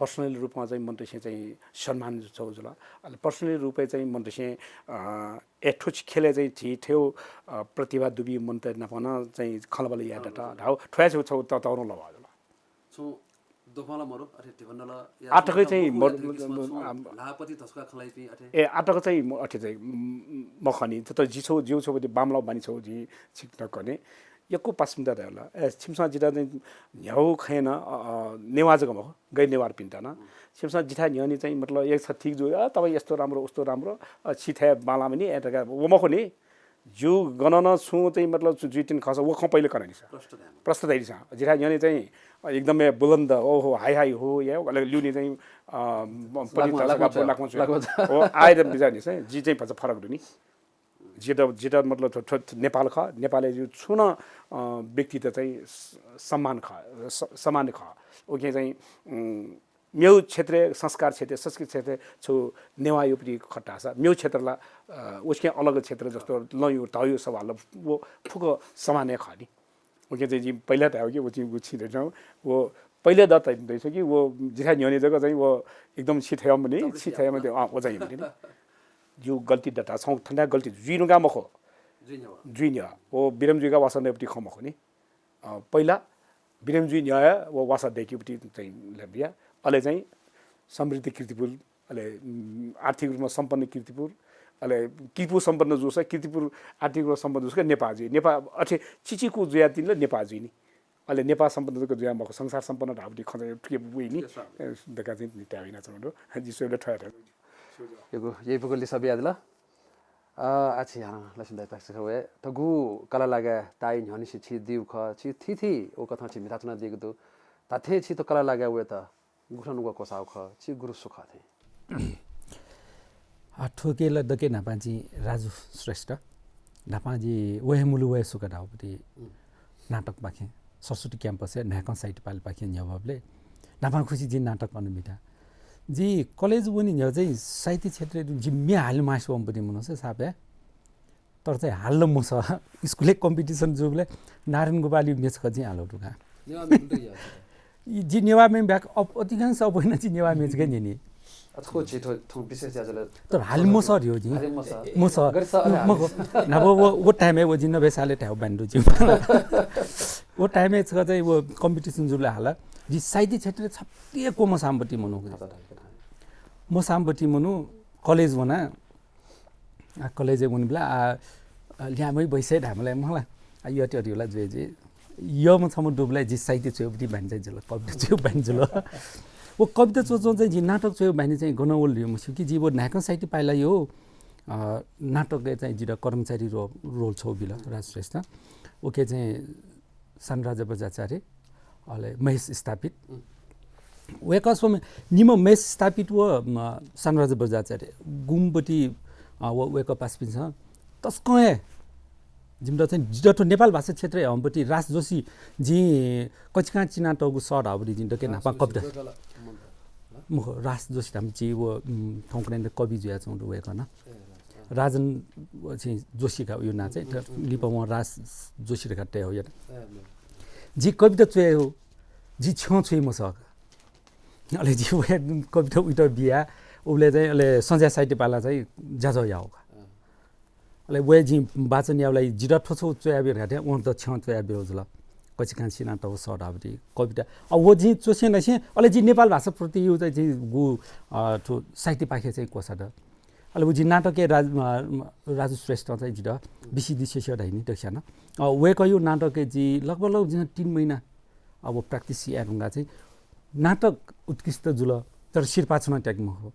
Personally रूपं चाहिँ मनूतय्सं चाहिँ सम्मान छगू जुल। अले personally रूपय् चाहिँ मनूतय्सं, अ, ए थ्व ख्यलय् चाहिँ झी थ्व, अ, प्रतिभा दुपिं मनूत नाप नं चाहिँ खँल्हाबल्हा याये दत धाःगु थ्वया छगू, छगू तःधंगु लवः जुल। छुं द्वपं ला मरु, अथे धिबा नल या आतक छुं चाहिँ मखु, मरु, या थुकी किसिमं छुं आम-, ल्हाः पति धस्वाः खँ ल्हाइपिं अथे। ए, आतक चाहिँ म-, अथे चाहिँ, म-, म-, मखु नि। तर जि छगू, जिगु छगू बांमलाःगु बानी छगू जिं छिकपिन्त कने। यक्व पासापिन्त धायेबलय्, ए, छिमिसं जितः चाहिँ न्ह्यागु खँय् नं, अ, अ, नेवाः जक मखु, गैर नेवाःपिन्त नं। छिमिसं जिथाय् न्ह्यःने चाहिँ, मतलब, एक छ ठीक जू, अ, तपाईं यस्तो राम्रो, उस्तो राम्रो, अ, छिथाय् बांलाःम्ह नि, ए, धकाः व मखु नि। ज्यू, गन नं छुं चाहिँ, मतलब, छु जुइतिनि खःसा व खँ पहिले कनादिसँ। प्रष्ट धायेमाः। प्रष्ट धाइदिसँ। जिथाय् न्ह्यःने चाहिँ, अ, एकदमै बुलन्द, ओहो, हाई हाई हो, या, अले ल्यूने चाहिँ, अ, ब-, पति लाखमा, तसका लाखमा बोल लाखमा छु। लाखमा छु। ओ, आय् द बिचाः निसँ, जि चाहिँ भचा फरक दु नि। जितः, जितः मतलब थ्व, थ्व, थ्व नेपाल खः, नेपालय् जु छुं नं, अ, व्यक्तित चाहिँ स-, सम्मान खः, स-, समान खः। उकिं चाहिँ, उम्, मेगु क्षेत्रय्, संस्कार क्षेत्रय्, संस्कृति क्षेत्रय् छगू नेवाःयागु पति खः धाःसा, मेगु क्षेत्र ला, अ, उकिं अलग क्षेत्र जस्तो लँयागु, धःयागु सवाल ला व फुक्क समान हे खः नि। उकिं चाहिँ जिं पहिला धायेगु कि व चाहिँ व छिं धयाथें व पहिला द त धयाथें कि व जिथाय् न्ह्यःने जक चाहिँ व एकदम छिथाय् मनि, छिथाय् मनि, अँ, व चाहिँ मनि। ज्यू गल्ती दत, छगू थन्थाय् गल्ती जुइ धुंकाः मखु। जुइ न्ह्यः। जुइ न्ह्यः। व बिरामी जुइकाः वासः नयेगु पति खँ मखु नि। अ, पहिला बिरामी जुइ न्ह्यः हे व वासः दयेकेगु पति चाहिँ ल्हाये बिया। अले चाहिँ समृद्ध कीर्तिपुर, अले, उम्, आर्थिक रूपमा सम्पन्न कीर्तिपुर, अले किपु सम्पन्न जूसा, कीर्तिपुर आर्थिक रूपमा सम्पन्न जूसा नेपाः जुइ। नेपाः अथे चिचिकु जुयातिनि ला नेपाः जुइ नि। अले नेपाः सम्पन्न जक जुया मखु, संसार सम्पन्न धाःगु पति खँ चाहिँ थुके बुइ नि। ए, धकाः चाहिँ नि धायेगु यानाच्वनागु दु। जि स्वयेबलय् थ्व हे धायेगु। यक्व, यक्व लिसः बियादिल। अ, आः छि हानं लक्ष्मी दाइ पाखें वये। थ्व गु कला लागाय् ताःया न्ह्यःनिसें छि दीगु खः, छि थीथी व कथं छि म्हिताच्वनादीगु दु। धात्थें छि थ्व कला लागाय् वयेत गुकथं नुगः क्वसाःगु खः, छि गुरु सु खः थें? आ, थुके ला दकले न्हापां जि राजु श्रेष्ठ, न्हापां जि व हे मुलु व हे सुख धाःगु पति नाटकपाखें सरस्वती campus-य् न्हाय्कं साहित्य पालेपाखें न्ह्यः वःबलय् न्हापांखुसि जिं नाटक अन म्हिता। जि college वने न्ह्यः चाहिँ साहित्य क्षेत्रय् जि म्ये हाले मास्ति वःम्ह पति मनू सः साप हे। तर चाहिँ हाले मसः। स्कुलय् competition जूबलय् नारायण गोपालया म्ये छकः जिं हालागु दु का। नेवाः म्ये कुन तक या? जि नेवाः म्ये बाहेक अप-, अधिकांश अप्वः नं जि नेवाः म्ये छकः न्यनी। अ, थ्व छि थ्व, थ्व विशेष ज्याझ्वलय् तर हाले मसः धयो जिं। हाले मसः। मसः। गथे सः अले हाले मखु। न्हापा व, व time-य् व जिं नभेसाले धायेगु बानी दु जिं। व time-य् छकः चाहिँ व competition जूबलय् हाल। जि साहित्य क्षेत्रय् छति हे क्वमसाःम्ह पति मनू। मसाःम्ह पति मनू college वना। आ, college-य् वनेबलय्, आ, आ, ल्याय्म्ह बैसय् धायेमाल मखु ला। आ, यःति अति होला जुइ जुइ। यःम्ह छम्ह दुबलय् जि साहित्य च्वयेगु पति बानी चाहिँ जुल, कविता च्वयेगु बानी जुल। व कविता च्वंच्वं चाहिँ जि नाटक च्वयेगु बानी चाहिँ गन वल धयो मस्यू कि जि व न्हाय्कं साहित्य पालेया, अ, नाटकय् चाहिँ जितः कर्मचारी रो-, role छगू बिल राजु श्रेष्ठ। उके चाहिँ सानराजा बज्राचार्य, अले महेश स्थापित। वय्कः स्वम्ह निम्ह महेश स्थापित व, म, सानराजा बज्राचार्य गुम्ह पति, अ, व, वय्कः पासापिन्सं तसकं हे जिमित चाहिँ जितः थ्व नेपाल भाषा क्षेत्रय् हःम्ह पति राज जोशी जिं कचिकां चिनातःगु सः धाःगु पति जिं दकले न्हापां कविता। मखु, राज जोशी धाःम्ह जि व, उम्, थौंकन्हय् कवि जुयाच्वंगु दु वय्कलं। राजन चाहिँ जोशी का उयो नां चाहिँ, त लिपा वं राज जोशी धकाः तये हो यात। जि कविता च्वये हो, जि छ्यं च्वये मसः का। अले जि वया कविता उइत बिया, उबलय् चाहिँ अले सञ्जय साहित्य पाला चाहिँ ज्याझ्वः याः का। अले वया जिं वाचन याःबलय् जितः थ्व छौ च्वया बिउ धकाः थें वं त छ्यं च्वया बिउ जुल। कचिकां सिना तव सः धाःबटी कविता। अ, व जिं च्वसें नसें, अले जि नेपाल भाषा प्रति यु चाहिँ जि गु, अ, थ्व साहित्यपाखे चाहिँ क्वसा द। अले व जि नाटकय् राज-, अ, राजु श्रेष्ठ चाहिँ जितः बिसिदिसेस्यः धाइ नि दक्स्यान। अ, वय्कःयु नाटकय् जि लगभग लगभग जिं तीन महिना अब practice याये धुंकाः चाहिँ नाटक उत्कृष्ट जुल, तर सिरपाः छुं नं त्याके मखु।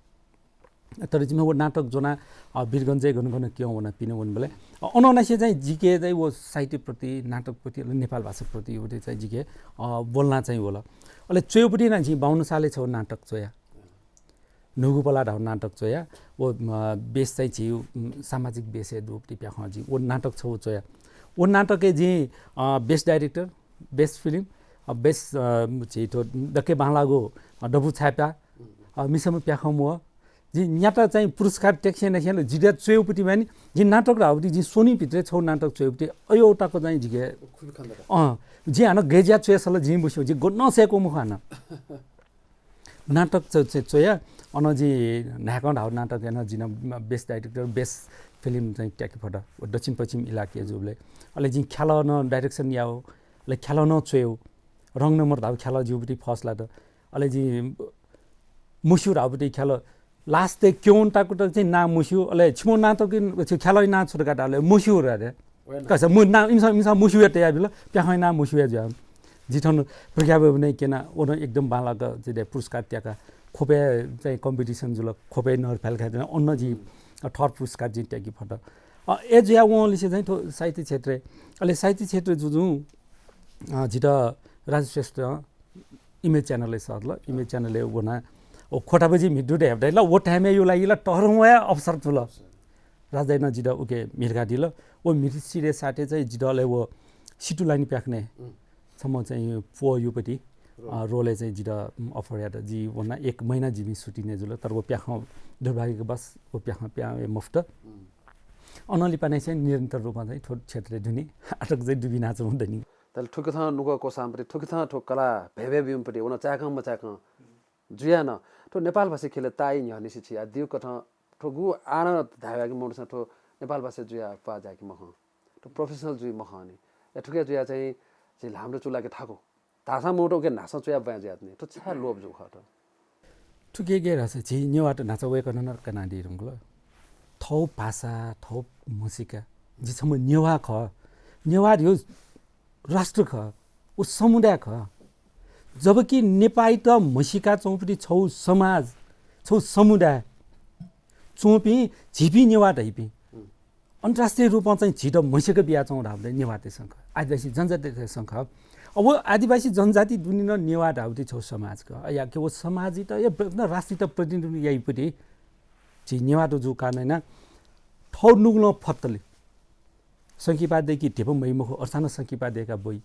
तर जिं व नाटक ज्वना, अ, वीरगञ्जय् गन गन क्यं वना पिने वनेबलय्, अ, अनंनिसें चाहिँ जिके चाहिँ व साहित्य प्रति, नाटक प्रति, अले नेपाल भाषा प्रति उबटी चाहिँ जिके, अ, बोल्ना चाहिँ वल। अले च्वय्बटी नं जिं बाउन्न सालय् छौ नाटक च्वया। न्हूगु पला धाउ नाटक च्वया। व, अ, बेस चाहिँ झी, उम्, सामाजिक बेसय् दुबटी प्याखं जिं व नाटक छौ च्वया। व नाटकय् जिं, अ, best director, best film, अ, best, अ, झी थ्व दक्के बांलाःगु, अ, दबू छाय्पा, अ, मिसाम्ह प्याखं म्वः। जिं न्याता चाहिँ पुरस्कार त्याक्सें नसें ला जितः च्वय्बटी मानि, जिं नाटक धाउबटी जिं स्वन्हु भित्रय् छौ नाटक च्वय्बटी अय् तक चाहिँ जिके, अँ, जिं हानं गय् ज्या च्वये सल जिं बुस्यू, जिं गनं सय्कू मखु हानं। नाटक च-, च-, च्वया, अन जि न्हाय्कं धाउ नाटक याना, जिं best director, best film चाहिँ त्याके फत। व दक्षिण पश्चिम इलाके जुबलय्। अले जिं ख्यालः नं direction याउ, अले ख्यालः नं च्वयु। रंग नम्बर धाउ ख्यालः ज्यूबटी first लात। अले जिं मुस्यु धाउबटी ख्यालः last-य् क्यं ताकु तक चाहिँ नां मुस्यु, अले छिमो नां तक ख्यालः नां छु धकाः धाल, मुस्यु रे। कसा मु नां इमिसं, इमिसं मुस्यु या तया बिल, प्याखं नां मुस्यु या जुया। जि थन प्रज्ञा भवनय् क्यना, व नं एकदम बांलाक जितः पुरस्कार त्याका, ख्वपय् चाहिँ competition जुल, ख्वपय् नर फाइल खाय् अन जि third पुरस्कार जिं त्याके फत। अ, अय् जुया वंलिसे चाहिँ थ्व साहित्य क्षेत्रय्, अले साहित्य क्षेत्र जुजुं, अ, जितः राजु श्रेष्ठ Image Channel-य् सःतल, Image Channel-य् वना, व ख्वटा बजी म्हित दु धयाबलय् ला, व time-य् यु लागि ला तःधं वया अवसर जुल। राजु दाइनं जितः उके म्हितकादिल। व म्हित सिधे साथय् चाहिँ जितः अले व सितुलानी प्याखनय् छम्ह चाहिँ प्वःयुपति, अ, role-य् चाहिँ जितः, उम्, offer यात। जि वना एक महिना जिमि shooting-य् जुल, तर व प्याखं दुर्भाग्यवश व प्याखं प्यां वये मफुत। अनंलिपा नं चाहिँ निरन्तर रूपमा चाहिँ थ्व क्षेत्रय् दुनि, आतक चाहिँ दुबिनाच्वं दनि। तर थुकथं नुगः क्वसांपति, थुकथं थ्व कला भय्भय् ब्यूम्पति, व नं चाय्कं मचाय्कं जुया नं थ्व नेपाल भाषा ख्यलय् ताःई न्ह्यःनिसें छिं आः दिउ कथं थ्व गु आः नं धायेवाके मनूतय्सं थ्व नेपाल भाषा जुया प्वाः जाय्के मखं, थ्व professional जुइ मखंनि। या थुके जुया चाहिँ झी ल्हामरु चुलाके थाकु धाःसां मनूत उके न्हासं च्वया ब्वाँय् जुयाच्वनी। थ्व छाय् लोभ जू खः थ्व? थुके गय् धाःसा झी नेवाःत न्हाचः वय्कलं नं कनादी धुंकल। थौ भाषा, थौ म्हसीका, जि छम्ह नेवाः खः। नेवाः धयो राष्ट्र खः, व समुदाय खः। जबकि नेपाःइत म्हसीका च्वंपति छौ समाज, छौ समुदाय च्वंपिं झीपिं नेवाः धइपिं अन्तर्राष्ट्रिय रूपं चाहिँ झीत म्हसीका बियाच्वं धाःबलय् नेवाःतय्सं खः, आदिवासी जनजातितय्सं खः। अब आदिवासी जनजाति दुने नं नेवाः धाःबति छौ समाज खः। अ, या के व समाजइत या प्र-, न राष्ट्रियत प्रतिनिधित्व याइपति झी नेवाःत जू कारणं याना थौ नुगलं फत्तले संकिपा दय्के ध्यबा मइ मखु, अर्थानं संकिपा दय्का ब्वइ।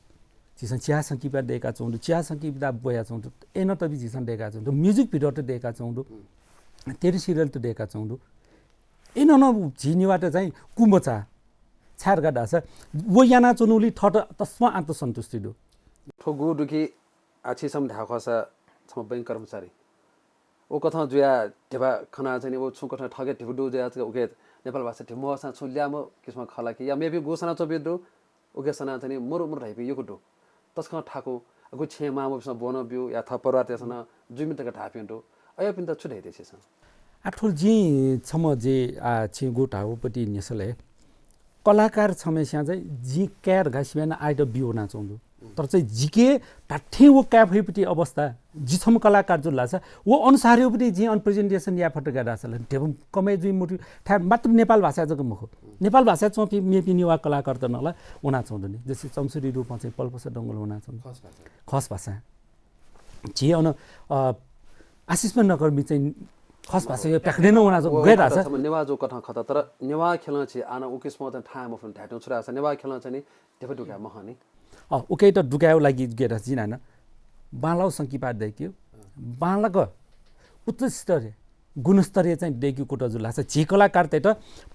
झीसं चिहा संकिपा दय्काच्वं दु, चिहा संकिपा ब्वयाच्वं दु, अय्नं तबि झीसं दय्काच्वं दु, music video त दय्काच्वं दु, टेलिसिरियल त दय्काच्वं दु। अय्नं नं झी नेवाःत चाहिँ कुमचा छाय् धकाः धाःसा व यानाच्वनुगुलिं थःत तसकं आत्मसन्तुष्टि दु। थ्व गु दु कि आः छिसं धाये खःसा छम्ह बैंक कर्मचारी व कथं जुया ध्यबा खना चाहिँ नि, व छुं कथं थःके ध्यबा दु जुया चाहिँ उके नेपाल भाषा ध्यबा मवःसां छुं ल्याःम्ह किसिमं खः ला कि या मेपिं गु सनाच्वंपिं दु, उके सना चाहिँ नि मरु मरु धाइपिं यक्व दु। तसकं थाकु, अगु छेँ मांमौपिसं ब्वनं ब्यू या थः परिवारतय्सं नं जुइमि तक धाःपिं दु। अय्पिन्त छु धयादी छिसं? आः थ्व जिं छम्ह जि, आ, छिं गु धाःगुपति न्ह्यसलय् कलाकार छम्हस्यां चाहिँ जिं काये धकाः सिबें आइत ब्यू वनाच्वं दु। तर चाहिँ जिके धात्थें व काये फइपति अवस्था, जि छम्ह कलाकार जुल धाःसा व अनुसारयुपति जिं अन presentation याये फत धकाः धाःसा ला ध्यबा कमय् जुइ मते थाय् मात्र नेपाल भाषा जक मखु, नेपाल भाषा च्वंपिं मेपिं नेवाः कलाकारत नं ला वनाच्वं दु नि। जस्तै चम्सुरी रूपं चाहिँ पलपसा डंगोल वनाच्वं दु। खस भाषा। खस भाषा। झी अन, अ, आशिष नकर्मी चाहिँ खस भाषा यो प्याखनय् नं वनाच्वं व गय् खत धाःसा। छम्ह नेवाः जू कथं खत, तर नेवाः ख्यलं झी आः नं उ किसिमं चाहिँ थाहां मफुनि धायेत्यं छु धाःसा नेवाः ख्यलं चाहिँ नि ध्यबा दुकाये मखं नि। अ, उकेत दुकायेगु लागि गय् धाःसा जिं हानं बांलाउ संकिपा दय्केगु, बांलाक उच्च स्तरीय गुणस्तरीय चाहिँ दय्‌कूगु कुतः जुल धाःसा झी कलाकारतय्‌त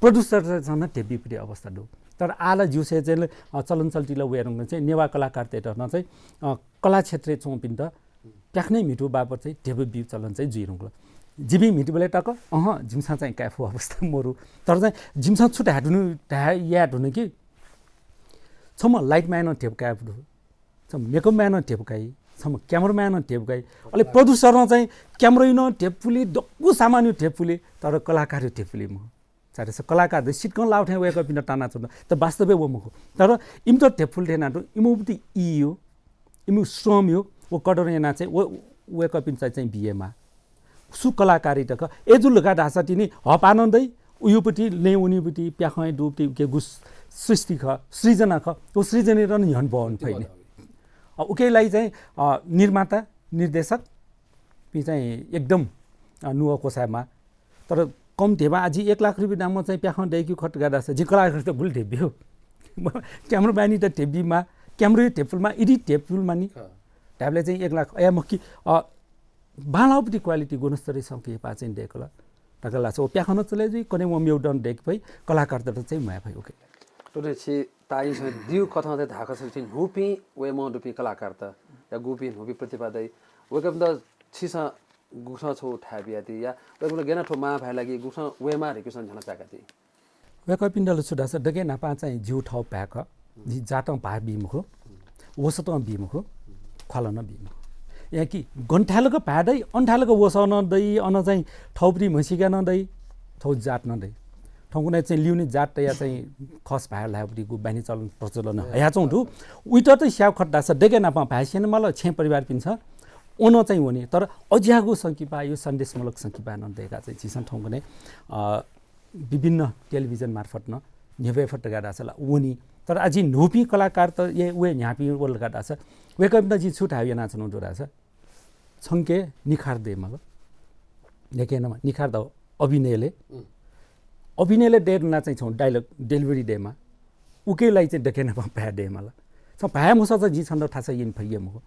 producer-तय्‌सं नं धेबा बीगु अवस्था दु। तर आः ला ज्यूसे चाहिँ, अ, चलन चल्ति ला वये धुंकल चाहिँ नेवाः कलाकारतय्‌त नं चाहिँ, अ, कला क्षेत्रय् च्वंपिन्त प्याखनय् म्हितू बापत चाहिँ धेबा बीगु चलन चाहिँ जुइ धुंकल। जिमि म्हितूबलय् तक, अहँ, जिमिसं चाहिँ काये फु अवस्था मरु। तर चाहिँ जिमिसं छु धाये धुन, धाये याये धुन कि छम्ह light man-नं धेबा काये फु, छम्ह makeup man-नं धेबा काइ, छम्ह cameraman-नं धेबा काइ, अले producer-नं चाहिँ camera-य् नं धेबा पुली, दक्व सामानय् धेबा पुली, तर कलाकारय् धेबा पुली मखु। चाहे छ कलाकार दु, सिटकं लाउ थें वय्‌कःपिन्त तानाच्वन, तर वास्तवय् व मखु। तर इमित धेबा पुले थें यानातुं इमिगु पति ई यो, इमिगु श्रम यो, व कदर याना चाहिँ व, वय्‌कःपिन्त चाहिँ बियेमाः। सु कलाकारयात खः, अय्‌जु लगा धाःसा तिनि हःपाः नं दइ, उयुपति, लँय् वनीपति, प्याखं दुपति, उके गु सृष्टि खः, सृजना खः, व सृजनायात नं न्ह्यःने ब्वने फइ नि। अ, उके लागि चाहिँ, अ, निर्माता, निर्देशकपिं चाहिँ एकदम, अ, नुगः क्वसायेमाः। तर कम धेबा, आः जि एक लाख रुपियाँ दामं चाहिँ प्याखं दय्‌केगु खः धकाः धाःसा जिं कलाकारत गुलि धेबा ब्यू। Cameraman-यात धेबा बीमाः, camera-यात धेबा पुलेमाः, edit धेबा पुलेमाः नि। खः। धायेबलय् चाहिँ एक लाख, अय् मखु कि, अ, बांलाःगुपति quality गुणस्तरीय संकिपा चाहिँ दय्‌कल धकाः धाःसा व प्याखं नं चले जुइ, कन्हय् वं मेगु दँ दय्‌के फइ, कलाकारतय्‌त चाहिँ म्वाये फइ, OK। थुलि छि ताःई छेँ दिउ कथं चाहिँ धाःसा छि न्हूपिं वयेमाः दुपिं कलाकारतय्‌गु गुपिं न्हूपिं प्रतिभा दइ, वय्‌कःपिन्त छिसं गुकथं छगू थाय् बियादी या वय्‌कःपिन्त गय् याना थ्व मांभाय् लागि गुकथं वयेमाः धइगु छं न्ह्यलं चाय्‌कादी? वय्‌कःपिन्त ला छु धाःसा दकलय् न्हापां चाहिँ जिगु थःगु भाय् खः। जि जातं भाय् बी मखु, वसतं बी मखु, ख्वालं नं बी मखु। अय्‌कि गन थाय् लाक भाय् दइ, अन थाय् लाक वसः नं दइ, अन चाहिँ थौंपति म्हसीका नं दइ, थौं जात नं दइ। थौंकन्हय् चाहिँ लिउने जात तयाः चाहिँ खस भाय् ल्हायेगु बानी चलन प्रचलन हयाच्वंगु दु। उइत त स्याये खः धाःसा दकलय् न्हापां भाय् स्यनेमाल, छेँ परिवारपिन्सं अन चाहिँ वनी। तर अज्याःगु संकिपा, यो सन्देशमूलक संकिपा नं दय्‌काः चाहिँ झीसं थौंकन्हय्, अ, विभिन्न television मार्फत नं न्ह्यब्वये फत धकाः धाःसा ला वनी। तर आः जि न्हूपिं कलाकारत हे वये न्ह्यापिं वल धकाः धाःसा वय्‌कःपिन्त जिं छु धायेगु यानाच्वनागु दु धाःसा छंके निखार दयेमाल। दकलय् नं निखार दयेमाः अभिनयलय्। अभिनयलय् दये धुनाः चाहिँ छं dialogue delivery दयेमाः। उके लागि चाहिँ दकलय् न्हापां भाय् दयेमाल। छं भाय् मसःसा जिं छन्त थासय् यने फइ हे मखु।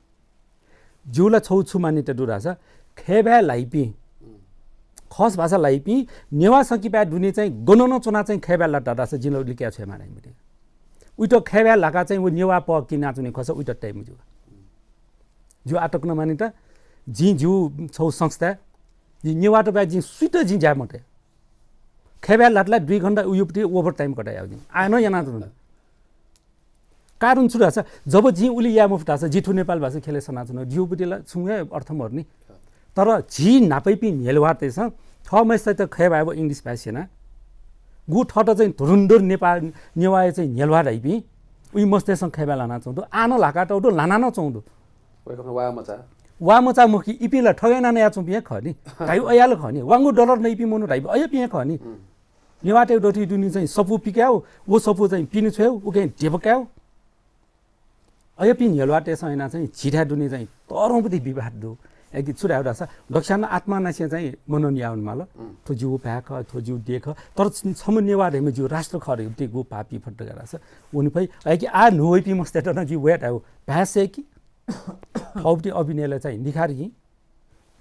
जिगु ला छगू छु मान्यता दु धाःसा खय्‌बाय् ल्हाइपिं, खस भाषा ल्हाइपिं नेवाः संकिपाय् दुने चाहिँ गन नं च्वनाः चाहिँ खय्‌बाय् लात धाःसा जिं ला लिकया छ्वयेमाः धाइ मते। उइत खय्‌बाय् ल्हाकाः चाहिँ व नेवाः पः किनाच्वनी खःसा उइत तये मज्यू। जिगु आः तक नं मान्यता, जिं जिगु छगू संस्थाय् जिं नेवाःत बाहेक जिं सुइत जिं ज्या मते। खय्‌बाय् ल्हात ला दुई घण्टा उयुपति overtime कथं याउ जिं। आः नं यानाच्वना। कारण छु धाःसा जब जिं उलि याये मफु धाःसा जि थ्व नेपाल भाषा ख्यलय् सनाच्वना, जिगु पति ला छुं हे अर्थ मरु नि। तर झी न्हापायापिं न्ह्यलुवातय्‌सं थःम्हस्यात खय्‌बाय् व English भाय् स्यना। गु थःत चाहिँ धुरुन्धुर नेपाः, नेवाःया चाहिँ न्ह्यलुवा धाइपिं, उइ मस्तय्‌सं खय्‌बाय् ल्हानाच्वंगु दु, आः नं ल्हाकातःगु दु, ल्हाना नं च्वंगु दु। वय्‌कःपिं वा मचा। वा मचा मखु कि, इपिं ला थगय् नाना याच्वंपिं हे खः नि। धाइगु अज्याःगु खः नि। वांगु डलर नइपिं मनू धाइपिं अज्याःपिं हे खः नि। नेवाःतय्‌गु दथुइ दुने चाहिँ सफू पिकायेगु, व सफू चाहिँ पिने छ्वयेगु, उके धेबा कायेगु। अज्याःपिं न्ह्यलुवातय्‌सं यानाः चाहिँ झीथाय् दुने चाहिँ तःधंगु पति विवाद दु। अय्‌कि छु धायेगु धाःसा दक्वस्यां नं आत्मांनिसें चाहिँ मनन याये वनेमाल। थ्व जिगु भाय् खः, थ्व जिगु देय् खः। तर छम्ह नेवाः धइम्ह जिगु राष्ट्र खः धइगु भाव पी फत धकाः धाःसा वने फइ। अय्‌कि आः न्हू वइपिं मस्तय्‌त नं जिं वयाः धायेगु, भाय् सय्‌कि। थौंपति अभिनयलय् चाहिँ निखार हि।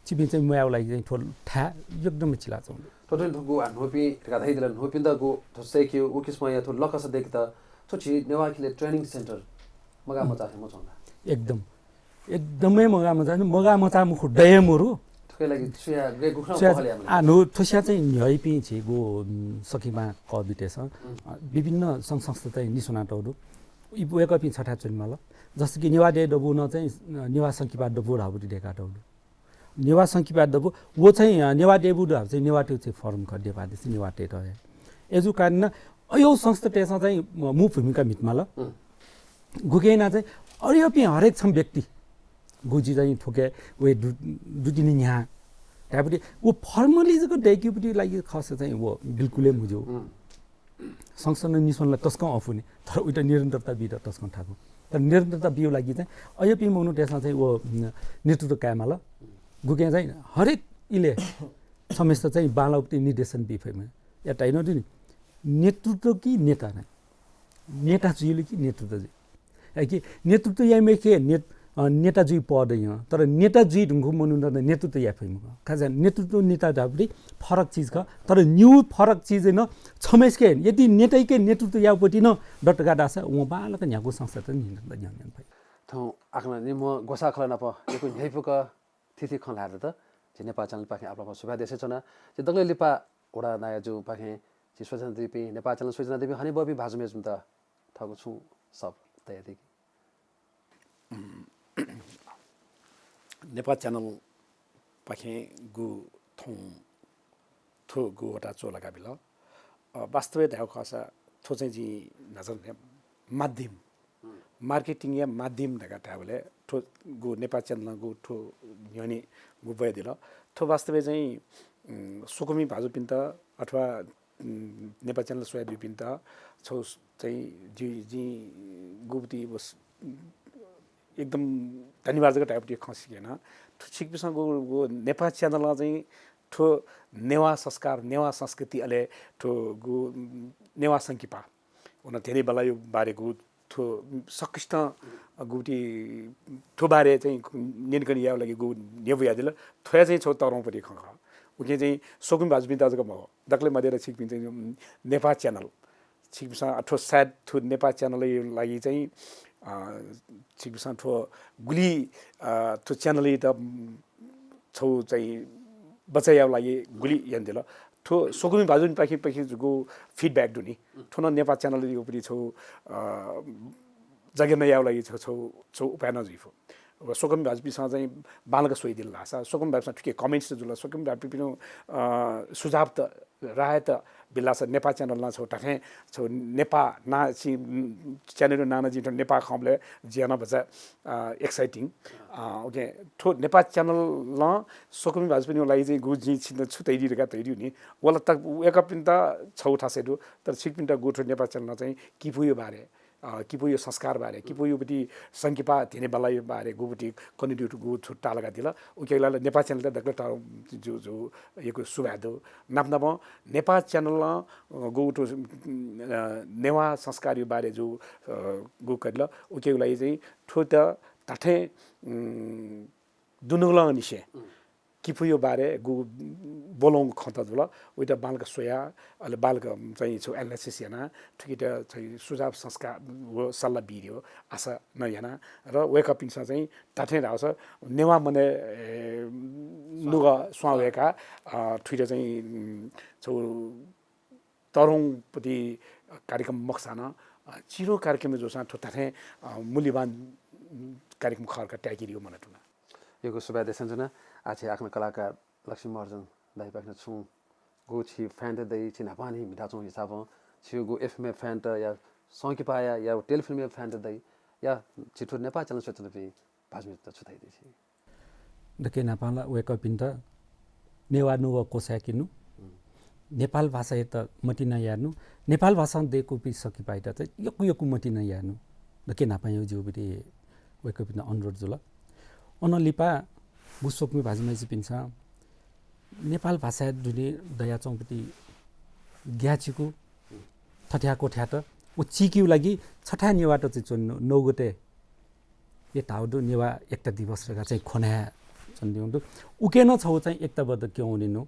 छिपिं चाहिँ म्वायेगु लागि चाहिँ थ्व थाय् एकदमै चिलाच्वंगु दु। थ्व चाहिँ थ्व गु आ न्हूपिं धकाः धयादिल, न्हूपिन्त गु थ्व सय्‌केगु, उ किसिमया थ्व लकस दय्‌केत थ्व झी नेवाः ख्यलय् training center मगाः मचाः थें मच्वं ला? एकदम, एकदमै मगाः मचाः, मगाः मचाः मखु, दये मरु। थुके लागि सुया गय् गुखुना सुया पहल याये माल? आ, न्हू थ्वस्या चाहिँ न्ह्यइपिं झीगु, उम्, संकिपा कवितय्‌सं, उम्। अ, विभिन्न संघ संस्था चाहिँ निस्वनातःगु दु। इ वय्‌कःपिं छथाय् च्वनेमाल। जस्तो कि नेवाः देय् दबू नं चाहिँ, अ, नेवाः संकिपा दबू धाःगु पति दय्‌कातःगु दु। नेवाः संकिपा दबू, व चाहिँ, अ, नेवाः देय् दबू धाःगु चाहिँ नेवाःतय्‌गु चाहिँ forum खः, नेपाःदेशय् नेवाःतय्‌त हे। अय्‌जूगु कारणं अज्याःगु संस्थातय्‌सं चाहिँ म-, मू भूमिका म्हितेमाल। उम्। गुके यानाः चाहिँ अज्याःपिं हरेक छम्ह व्यक्ति, गु जि चाहिँ थुके वये दु-, दुतिनि न्ह्याः धायेपति व formally जक दय्‌केगु पति लागि खःसा चाहिँ व बिल्कुलै मज्यू। उम्। संस्थां निस्वने ला तसकं अःपु नि, तर उइत निरन्तरता बीत तसकं थाकु। तर निरन्तरता बीगु लागि चाहिँ अज्याःपिं मनूतय्‌सं चाहिँ व, उम्, नेतृत्व कायेमाल। गुके चाहिँ हरेक इलय् छम्हस्यात चाहिँ बांलाःगु पति निर्देशन बी फइम्ह। या धाइ नं दु नि, नेतृत्व कि नेता नं? नेता जुइगु कि नेतृत्व जुइगु? अय्‌कि नेतृत्व याइम्हय्‌सिके नेत-, अ, नेता जुइ पदय्, तर नेता जुइ धुंकूम्ह मनुखं नेतृत्व याये फइ मखु। खास नेतृत्व नेता धाःगु फरक चिज खः, तर निगू फरक चिज नं छम्हय्‌सिके यदि नेतैके नेतृत्व याःगु पति नं दत का धाःसा वं बांलाक न्ह्यागु संस्था त न्ह्यःने फइ। थौं आखलं निम्ह ग्वसाः खलः नाप यक्व न्ह्यइपुक थीथी खँ ल्हाये दत। झी नेपाः च्यानलपाखें आपालं सुभाय् देछानाच्वना। झी दकलय् लिपा वडा नायःजुपाखें झी स्वयाच्वनादीपिं, नेपाः च्यानल स्वयाच्वनादीपिं हनेबहःपिं भाजु मय्‌जुपिन्त थःगु छुं सःप तयादी कि। नेपाः च्यानलपाखें गु थौं थ्व गु वटा च्वलाका बिल। अ, वास्तवय् धायेगु खःसा थ्व चाहिँ जिं न्हाचः माध्यम, marketing या माध्यम धकाः धायेबलय् थ्व गु नेपाः च्यानलं गु थ्व न्ह्यःने गु ब्वयादिल। थ्व वास्तवय् चाहिँ, उम्, स्वकुमि भाजुपिन्त अथवा, उम्, नेपाः च्यानल स्वयादीपिन्त छगू चाहिँ जि-, जिं गुबुति वस-, एकदम धन्यवाद जक धायेबलय् खँ सिकेन। थ्व छिकपिन्सं गु, गु नेपाः च्यानलं चाहिँ थ्व नेवाः संस्कार, नेवाः संस्कृति, अले थ्व गु नेवाः संकिपा, व नं धेने बल्लाःया बारे गु थ्व सकसितं गुबुति थ्व बारे चाहिँ न्यनेकने यायेगु लागि गु न्ह्यब्वयादिल। थ्वया चाहिँ छगू तःधंगु पति खँ खः। उकिं चाहिँ स्वकुमि भाजुपिन्त जक मखु, दकलय् मध्येला छिकपिं चाहिँ नेपाः च्यानल, छिकपिन्सं थ्व सायद थ्व नेपाः च्यानलया लागि चाहिँ, अ, छिकपिन्सं थ्व गुलि, अ, थ्व च्यानलयात, उम्, छगू चाहिँ बचय् यायेगु लागि गुलि यानादिल। थ्व स्वकुमि भाजुपिन्पाखें, पाखें जूगु feedback दु नि। थ्व नं नेपाः च्यानलया उपरि छगू, अ, जगेर्ना यायेगु लागि छगू, छगू, छगू उपाय नं जुइ फु। अब स्वकुमि भाजुपिन्सं चाहिँ बांलाक स्वयादिल धाःसा, स्वकुमि भाजुपिन्सं थुकी comments जुल, स्वकुमि भाजुपिन्सं, अ, सुझावत, रायत बिल धाःसा नेपाः च्यानलं छगू धात्थें छगू नेपाः नां छि, च्यानलया नां नं जिं थ्व नेपाः खंबलय् जिं नं भचा, अ, exciting। अ, OK, थ्व नेपाः च्यानलं स्वकुमि भाजुपिनिगु लागि चाहिँ गु जिं छिन्त छु तयादी धकाः तयादीगु नि। वल त वय्कःपिन्त छगू थासय् दु, तर छिकपिन्त गु थ्व नेपाः च्यानलं चाहिँ किपूया बारे, अ, किपूया संस्कार बारे, किपूया उपति संकिपा धेने बल्लाःया बारे गुबुति कनेदुगु थ्व ताःलाकादिल। उकिया लागि नेपाः च्यानलयात दकलय् तःधंगु जु, जु, यक्व सुभाय् दु। नाप नापं नेपाः च्यानलं, अ, गु थ्व, अ, नेवाः संस्कारया बारे जु, अ, गु कयादिल। उकिया लागि चाहिँ थ्वयात धात्थें, उम्, दुनुगलंनिसें किपूया बारे गु ब्वलंगु खँत जुल, वयात बांलाक स्वयाः, अले बांलाक चाहिँ छगू analysis यानाः थुकियात चाहिँ सुझाव संस्कार व सल्लाह बीगु आशा नं याना। र वय्कःपिन्सं चाहिँ धात्थें धाःसा नेवाः मनय्, ए, नुगः स्वां वय्काः, अ, थुकियात चाहिँ, उम्, छगू तःधंगु पति कार्यक्रम मखुसां नं, अ, चिधंगु कार्यक्रम जूसां थ्व धात्थें, अ, मूल्यवान कार्यक्रम खः धकाः ताय्केगु मनय् तुना। यक्व सुभाय् देछानाच्वना। आः झी आखलं कलाकार लक्ष्मी महर्जन दाइपाखें छुं गु छि fan त दइ, छि न्हापांनिसें म्हिताच्वंगु हिसाबं छिगु FM या fan त या संकिपाया या टेलिफिल्मया fan त दइ, या छि थ्व नेपाः च्यानल स्वयाच्वनापिं भाजु मय्जुत छु धयादी छि? दकलय् न्हापां ला वय्कःपिन्त नेवाः नुगः क्वसाय्केनु, नेपाल भाषायात मतिना यायेनु, नेपाल भाषां दय्कूपिं संकिपायात चाहिँ यक्व यक्व मतिना यायेनु, दकलय् न्हापांयागु जिगु वय्कःपिन्त अनुरोध जुल। अनं लिपा गु स्वकुमि भाजु मय्जुपिन्सं नेपाल भाषाया दुने दयाच्वंगु पति ग्याःचिकु थथ्याः क्वथ्यात व चीकेगु लागि छथाय् नेवाःत चाहिँ च्वनेनु, नौगते ए धाःगु दु, नेवाः एकता दिवस धकाः चाहिँ ख्वनाय् च्वनादीगु दु। उके नं छगू चाहिँ एकताबद्ध क्यं वनेनु।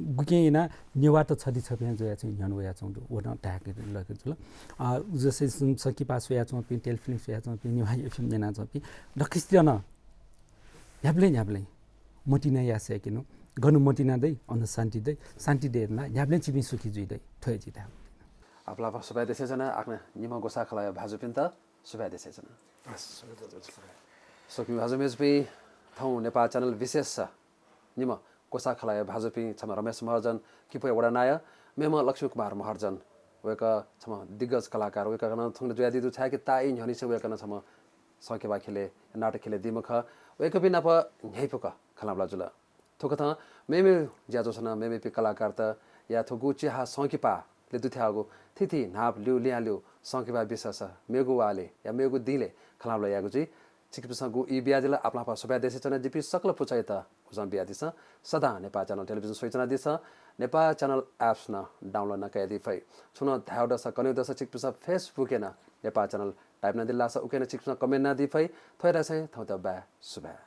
गुकिं यानाः नेवाःत छधी छप्यं जुयाः चाहिँ न्ह्यःने वयाच्वंगु दु, व नं धाय्के लगे जुल। अ, जस्तै सं-, संकिपा स्वयाच्वंपिं, टेलिफिल्म स्वयाच्वंपिं, नेवाः FM न्यनाच्वंपिं दक्वसित नं न्ह्याबलें न्ह्याबलें मतिना यासेकेनु, गन मतिना दइ, अन शान्ति दइ, शान्ति दयेधुनाः न्ह्याबलें छिपिं सुखी जुइ दइ, थ्व हे जिं धायेगु। आपालं आपालं सुभाय् देछानाच्वना, आखलं निम्ह ग्वसाः खलःया भाजुपिन्त सुभाय् देछानाच्वना। हस्, सुभाय् देछानाच्वना। स्वकुमि भाजु मय्जुपिं, थौं नेपाः च्यानल विशेष निम्ह ग्वसाः खलःया भाजुपिं, छम्ह रमेश महर्जन, किपूया वडा नायः, मेम्ह लक्ष्मी कुमार महर्जन, वय्कः छम्ह दिग्गज कलाकार, वय्कलं थौंकन्हय् जुयादी दु, छाय्कि ताःई न्ह्यःनिसें वय्कलं छम्ह संकिपा ख्यलय्, नाटक ख्यलय् दीम्ह खः। वय्कःपिं नाप न्ह्यइपुक खँल्हाबल्हा जुल। थुकथं मेमेगु ज्याझ्वलय् नं मेमेपिं कलाकारतया थुगु चिहाः संकिपालय् दुथ्याःगु थीथी न्हापा ल्यू लिहां ल्यू संकिपा विषयस मेगु वालय् या मेगु दिंलय् खँल्हाबल्हा यायेगु जुइ। छिकपिन्सं गु ई बियादिल, आपालं आपालं सुभाय् देछानाच्वना। जिपिं सकल पुचःयात उजं बियादिसँ। सदां नेपाः च्यानल टेलिभिजन स्वयाच्वनादिसँ। नेपाः च्यानल apps नं download नं कयादी फइ। छुं नं धायेगु दःसा, कनेगु दःसा छिकपिन्सं Facebook-य् नं नेपाः च्यानल Type यानादिल धाःसा उकी नं छिकपिन्सं comment यानादी फइ। थ्व हे धासें थौंकन्हय् बाय्, सुभाय्।